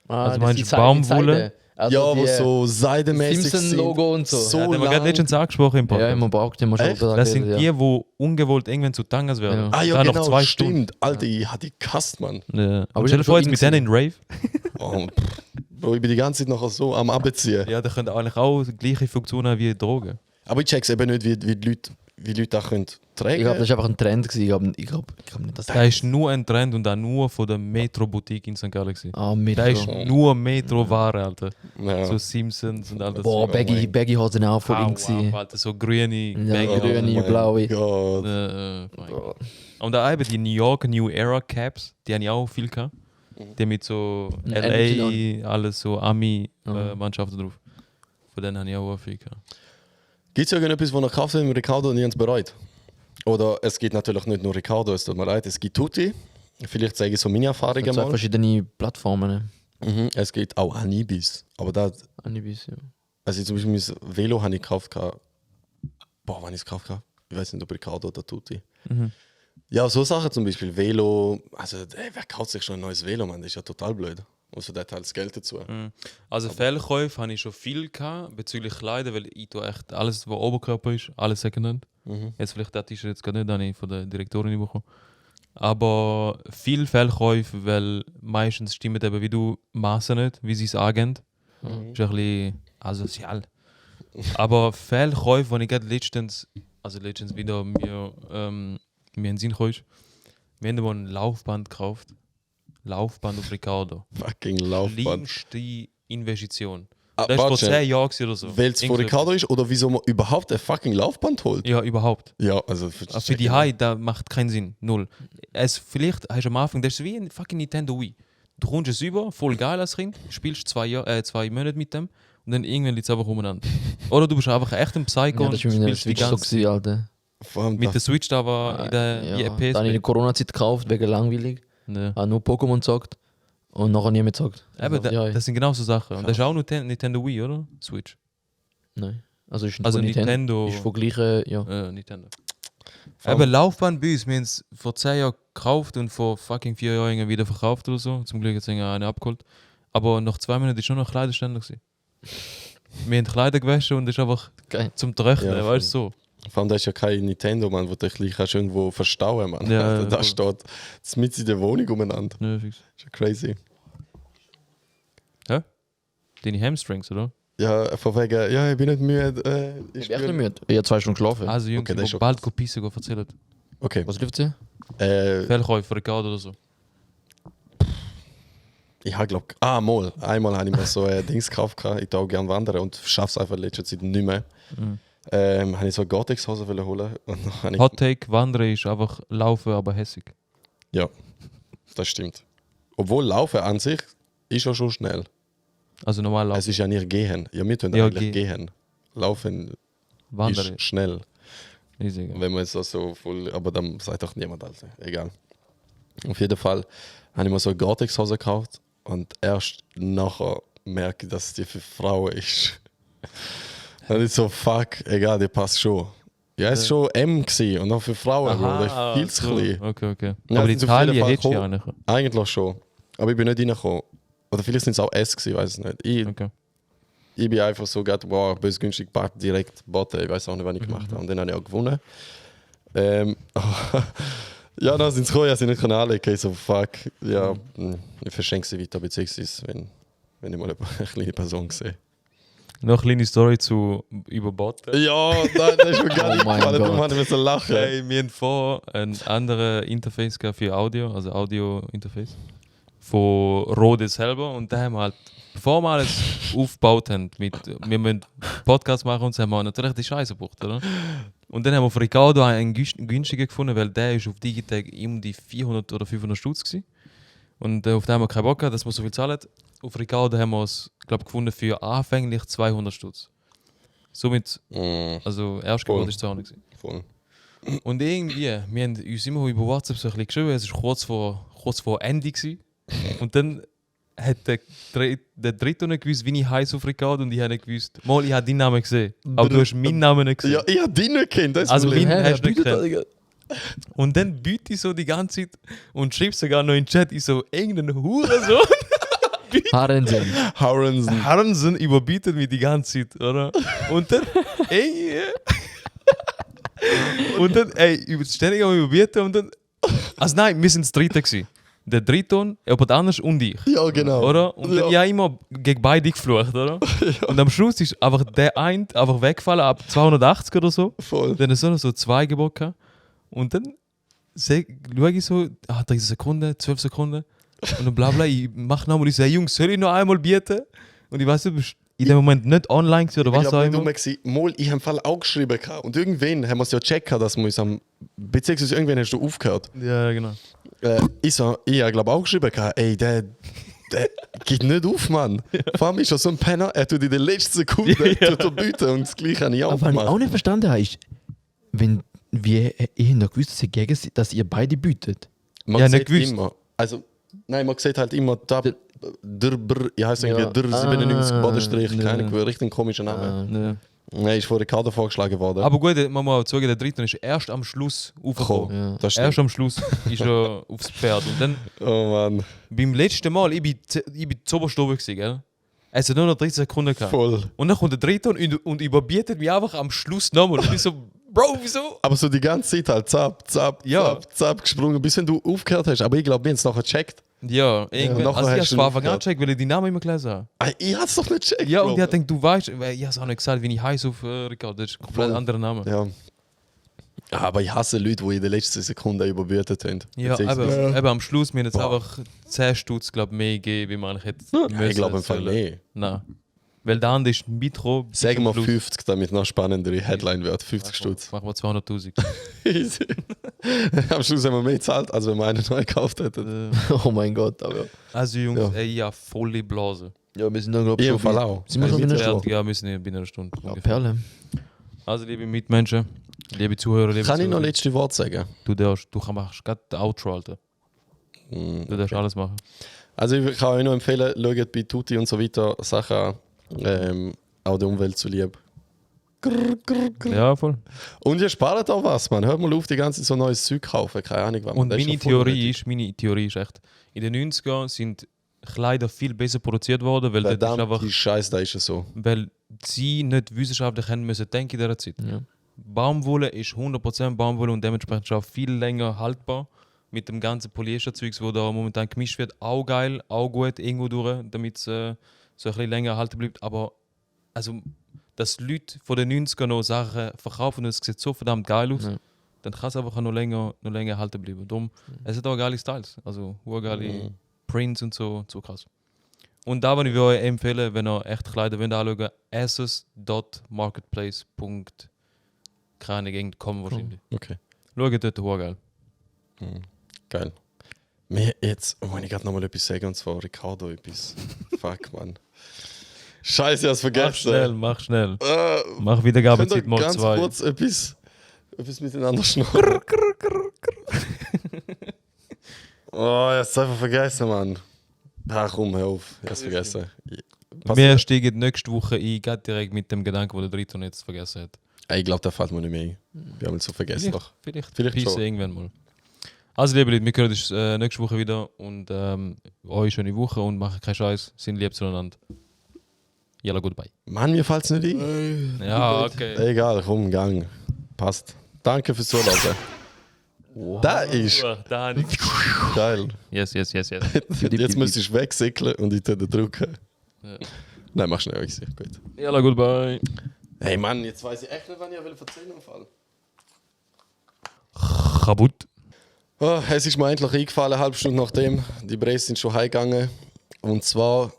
Also meinst du Baumwolle? Also ja, die, wo so seidenmäßig sind. Simpson-Logo und so. So Ja, den haben wir gerade lang. letztens angesprochen im Ja, Podcast. man braucht den mal schon Echt? gesagt. Das sind ja. die, die ungewollt irgendwann zu Tangas werden. Ja. Ah ja, Dann genau, noch 2 stimmt. Alter, ich hatte die Kast, Mann. Stunden. Ja. Aber Aber ich stell dir hab vor, schon jetzt mit denen in Rave. Oh, Bro, ich bin die ganze Zeit noch so am Abziehen. Ja, die können eigentlich auch die gleiche Funktion haben wie Drogen. Aber ich check's eben nicht, wie die Leute das können tragen. Ich glaube, das war einfach ein Trend. Ich glaube nicht, dass Das ist nur ein Trend und auch nur von der Metro-Boutique in St. Gallen. Ah, Da ist Metro. nur Metro-Ware, Alter. Ja. So Simpsons und all das. Boah, Zeug. Baggy-Hosen auch voll in Wow, gewesen. Alter, so grüne Ja, Baggy. grüne. mein blaue. Gott. Mein Gott. Und da eben die New York New Era Caps, die habe ich auch viel gehabt. Die mit so LA, alles so Ami-Mannschaften drauf. Von denen habe ich auch viel gehabt. Gibt es irgendetwas, wo ihr gekauft habt, mit Ricardo und ihr es bereut? Oder es gibt natürlich nicht nur Ricardo, es tut mir leid, es gibt Tutti. Vielleicht zeige ich so meine Erfahrungen Zwei mal. verschiedene Plattformen. Es gibt auch Anibis. Aber da, Anibis, ja. also zum Beispiel mein Velo habe ich gekauft. Boah, wann ich es gekauft habe? Ich weiß nicht, ob Ricardo oder Tutti. Ja, so Sachen zum Beispiel. Velo. Also, wer kauft sich schon ein neues Velo, Mann? Das ist ja total blöd. Also, der hat halt das Geld dazu. Also Fehlkäufe habe ich schon viel gehabt, bezüglich Kleider, weil ich tue echt alles, was Oberkörper ist, alles Secondhand. Jetzt vielleicht das T-Shirt jetzt gerade nicht, habe ich von der Direktorin bekommen. Aber viel Fehlkäufe, weil meistens stimmen eben wie du Maße nicht, wie sie es angeben. Ist ein bisschen asozial. Aber Fehlkäufe, wenn ich gerade letztens wieder mir in den Sinn kam, wir haben mal ein Laufband gekauft. Laufband auf Ricardo. Fucking Laufband. Kleinste Investition. Ah, Das war vor warte 10 Jahren oder so. Weil es von Ricardo ist oder wieso man überhaupt ein fucking Laufband holt? Ja, überhaupt. Ja, also Für die High, da macht keinen Sinn. Null. Vielleicht hast du am Anfang, das ist wie ein fucking Nintendo Wii. Du kommst es über, voll geil als Kind, spielst 2 Monate mit dem und dann irgendwann liegt es einfach umeinander. Oder du bist einfach echt ein Psycho Ja, das war und mit der spielst die Switch so, ganze gewesen, Alter. Vor allem mit der Switch da war in der Ja. PS. Dann habe ich in der Corona-Zeit gekauft, wegen langweilig. Ne. Habe nur Pokémon gezockt und nachher nie mehr gezockt. Eben, ja, das sind genau so Sachen. Und das ist auch nur Nintendo Wii, oder? Switch. nein. Also ist Also von Nintendo. Ist von gleichen, ja. Nintendo. Vor allem- Eben Laufband bei uns, wir haben es vor 10 Jahren gekauft und vor fucking 4 Jahren wieder verkauft oder so. Zum Glück hat es eine abgeholt. Aber nach 2 Monaten war schon noch Kleiderständer gewesen. Wir haben Kleider gewaschen und das ist einfach Geil. zum Trocknen, Ja, weißt du so. Vor allem, das ist ja kein Nintendo, man, wo du dich gleich irgendwo verstauen, man. Ja, Also, da voll. steht mit in der Wohnung umeinander. Ne, fix. Das ist ja crazy. Deine Hamstrings, oder? Ja, von wegen, ja, ich bin nicht müde. Ich bin echt nicht müde. Ich habe 2 Stunden geschlafen. Also Jungs, Okay, das ist die schon bald krass. pissen gehen, erzählen. Okay. Was läuft hier? Fehlkäufe, Ricardo oder so. Ich habe glaube einmal habe ich mir so ein Dings gekauft. Ich tue auch gerne wandern und schaffe es einfach in letzter Zeit nicht mehr. Mhm. Habe ich so eine Gore-Tex-Hose holen und dann habe ich... Hot Take, Wandern ist einfach laufen, aber hässig. Ja, das stimmt. Obwohl Laufen an sich ist ja schon schnell. Also normal laufen. Es ist ja nicht gehen. Ja, wir tun Ja, eigentlich gehen. Laufen Wandern ist schnell. ist egal. Wenn man es so voll... Aber dann sagt doch niemand, also. Egal. Auf jeden Fall habe ich mir so eine Gore-Tex-Hose gekauft und erst nachher merke ich, dass die für Frauen ist. Dann ist so, fuck, egal, die passt schon. Ja, es war schon M gewesen, und auch für Frauen, Bro, das ist viel zu klein. Okay. Ja, Aber sind die auf jeden Taille Fall hättest du ja gekommen. eigentlich. Eigentlich schon. Aber ich bin nicht reingekommen. Oder vielleicht sind es auch S gewesen, ich weiß es nicht. Okay. Ich bin einfach so, wow, bös günstig gepackt, direkt botten. Ich weiß auch nicht, was ich gemacht habe. Und dann habe ich auch gewonnen. Ja, dann sind sie gekommen, ich nicht anlegen. Ich so, fuck, ja, ich verschenke sie weiter, beziehungsweise wenn ich mal eine kleine Person sehe. Noch eine kleine Story zu überboten. Ja, nein, das ist mir gar Oh nicht mein gefallen, darum Gott. habe ich so lachen. Hey, wir haben vor ein anderes Interface gehabt für Audio, also Audio-Interface. Von Rode selber. Und da haben wir halt, bevor wir alles aufgebaut haben, wir müssen Podcast machen und so, haben wir natürlich die Scheiße gebraucht, oder? Und dann haben wir von Ricardo einen günstigen gefunden, weil der ist auf Digitec um die 400 oder 500 Stutz gewesen. Und auf den haben wir keinen Bock gehabt, dass wir so viel zahlen. Auf Ricardo haben wir es, glaube gefunden für anfänglich 200 Stutz. Somit, also Erstgebot Voll. ist 200 gewesen. Voll. Und irgendwie, wir haben uns immer über WhatsApp so ein bisschen geschrieben, es war kurz vor Ende gewesen. Und dann hat der Dritte nicht gewusst, wie ich heiße auf Ricardo, und ich habe nicht gewusst, mal, ich habe deinen Namen gesehen, aber du hast meinen Namen nicht gesehen. Ja, ich habe dich nicht gekannt, das ist Also das Problem. mein- hast du nicht bietet gekannt? Und dann biete ich so die ganze Zeit und schreibe sogar noch in den Chat, ich so, irgendein Hurensohn, Harensen. Harensen. Hansen überbietet mich die ganze Zeit, oder? Und dann, ständig am Überbieten und dann, also nein, wir sind das Dritte gewesen. Der Dritte, jemand anders und ich. Ja, genau. Oder? Und dann ja immer gegen beide geflucht, oder? Und am Schluss ist einfach der eine einfach weggefallen ab 280 oder so. Voll. Dann ist so 2 Gebote gehabt. Und dann schaue ich so, 30 Sekunden, 12 Sekunden. Und dann bla bla, ich mache nochmal, ich sage, Jungs, soll ich noch einmal bieten? Und ich weiß, du bist in dem Moment nicht online gewesen oder Ich was auch glaube, nicht immer. dumm gewesen. Mal, ich habe im Fall auch geschrieben. Und irgendwann haben wir es ja gecheckt, dass wir uns am... Beziehungsweise irgendwann hast du aufgehört. Ja, genau. Ich habe glaube auch geschrieben, ey, der geht nicht auf, Mann. Vor allem ist er so ein Penner, er tut in der letzten Sekunde tut er bieten und das Gleiche habe ich auch Aber was ich gemacht. auch nicht verstanden habe, ist, wenn wir noch gewusst, dass ihr gegen sie, dass ihr beide bietet. Man Ja, sieht nicht gewusst. immer. Also, nein, man sieht halt immer ich heiße irgendwie Ja. Dr 97 Bodenstrich, ja. keine richtig komischer Name. Ja. Nein, ist von Ricardo vorgeschlagen worden. Aber gut, man muss auch sagen, der Dritte ist erst am Schluss aufgekommen. Ja. Das stimmt. Erst am Schluss ist er aufs Pferd. Und dann Oh Mann, beim letzten Mal, ich bin zuoberst oben gewesen, gell? Es hat nur noch 30 Sekunden gehabt. voll. Und dann kommt der Dritte und überbietet mich einfach am Schluss nochmal. Und ich so, Bro, wieso? Aber so die ganze Zeit halt zapp, zapp, Ja. zapp, zapp gesprungen, bis wenn du aufgehört hast. Aber ich glaube, wir haben es nachher gecheckt. Ja, irgendwie. nachher Also ich hast hab's du von Anfang an aufgehört. gecheckt, weil ich die Namen immer gelesen habe. Ich hab's doch nicht gecheckt. Ja, und Bro. ich denke, du weißt, weil ich hab's auch nicht gesagt, wie ich heiße auf Ricardo. Das ist ein komplett Voll. anderer Name. Ja. Aber ich hasse Leute, die in den letzten Sekunden überbürdet haben. Ja, Beziehungsweise- eben am Schluss mir jetzt Boah. einfach 10 Stutz glaub, mehr gegeben, wie man eigentlich hätte Ich glaube im Fall mehr. Nein. Weil der andere ist Mitro. bis Sagen zum wir Schluss. 50, damit noch spannendere Headline wird. 50 Stutz. Machen wir 200'000. Easy. Am Schluss haben wir mehr gezahlt, als wenn wir einen neu gekauft hätten. Oh mein Gott, aber. Also Jungs, Ja. ey, ja, volle Blase. Ja, wir sind dann, glaube Ich ich, im Fall auch. Sind wir schon in der Ja, Stunde? ja, wir sind ja bei einer Stunde. Ja, ungefähr. Perle. Also liebe Mitmenschen, liebe Zuhörer, liebe Kann ich noch Zuhörer, letzte Wort sagen? du machst gerade den Outro, Alter. Du darfst alles machen. Also ich kann euch nur empfehlen, schaut bei Tutti und so weiter Sachen an. Auch der Umwelt zuliebe. Ja, voll. Und ihr spart auch was, man. Hört mal auf, die ganze Zeit so neues Zeug kaufen. Keine Ahnung, was Und das ist meine ja voll Theorie ist echt, in den 90ern sind Kleider viel besser produziert worden, weil, das ist verdammt, einfach, die Scheiße, da ist es so. weil sie nicht wissenschaftlich haben müssen denken in dieser Zeit. Ja. Baumwolle ist 100% Baumwolle und dementsprechend auch viel länger haltbar. Mit dem ganzen Polyester-Zeugs, wo da momentan gemischt wird, auch geil, auch gut irgendwo durch, damit es so ein bisschen länger erhalten bleibt. Aber also, dass Leute von den 90ern noch Sachen verkaufen und es sieht so verdammt geil aus, Ja. dann kann es einfach noch länger erhalten bleiben. Darum, es hat auch geile Styles, also geile Prints und so krass. Und da würde ich euch empfehlen, wenn ihr echt Kleider wollt, anschauen, asses.marketplace.com wahrscheinlich. Okay, Schaut dort, geil. geil. Mir jetzt, oh, ich gerade noch mal etwas sagen, und zwar Ricardo etwas. Fuck, Mann. Scheiße, ich hab's vergessen. Mach schnell. Äh, Mach Wiedergabezeit Könnt ihr mal ganz 2. kurz etwas miteinander schnurren? Oh, ich hab's einfach vergessen, Mann. Ach komm, hör auf. Ich hab's vergessen. Wir steigen nächste Woche ein, geht direkt mit dem Gedanken, den der Dritter jetzt vergessen hat. Ich glaube, der fällt mir nicht mehr ein. Wir haben ihn so vergessen. Doch. Vielleicht Vielleicht schon. irgendwann mal. Also liebe Leute, wir hören uns nächste Woche wieder und euch schöne Woche und machen keinen Scheiß, sind lieb zueinander. Yalla, goodbye. Mann, mir fällt's nicht ein. Ja, okay. Egal, komm, Gang. Passt. Danke fürs Zuhören. Da ist Da habe ich. geil. Yes. Jetzt müsste ich wegsäckeln und ich tue drücken. Ja. Nein, mach schnell, ich sehe. Gut. Yalla, goodbye. Hey Mann, jetzt weiß ich echt nicht, wann ich erzählen will. Fall. Kabut. Oh, es ist mir endlich eingefallen, eine halbe Stunde nachdem. Die Braves sind schon heimgegangen. Und zwar,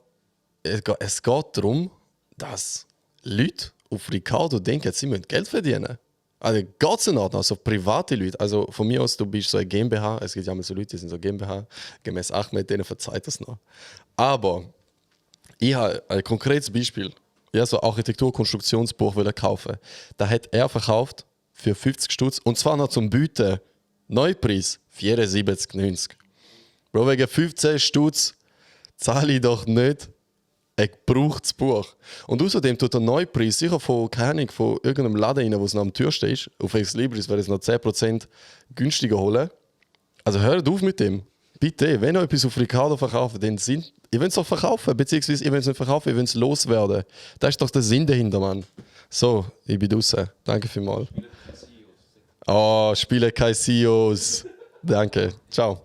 es geht darum, dass Leute auf Ricardo denken, sie müssen Geld verdienen. Also geht es in Ordnung, also private Leute. Also von mir aus, du bist so eine GmbH, es gibt ja mal so Leute, die sind so GmbH, gemäß Ahmed, denen verzeiht das noch. Aber ich habe ein konkretes Beispiel. Ich habe so ein Architektur-Konstruktionsbuch kaufen. Da hat er verkauft für 50 Stutz und zwar noch zum Bieten. Neupreis 74,90. Bro, wegen 15 Stutz zahle ich doch nicht ein gebrauchtes Buch. Und außerdem tut der Neupreis sicher von, keine Ahnung, von irgendeinem Laden rein, wo es noch am Tür steht. Auf Ex Libris wäre es noch 10% günstiger holen. Also hört auf mit dem. Bitte, wenn ihr etwas auf Ricardo verkauft, dann sind. Ihr wollt es doch verkaufen, beziehungsweise ihr wollt es nicht verkaufen, ihr wollt es loswerden. Das ist doch der Sinn dahinter, Mann. So, ich bin draußen. Danke vielmals. Oh, spiele keine CEOs. Danke. Ciao.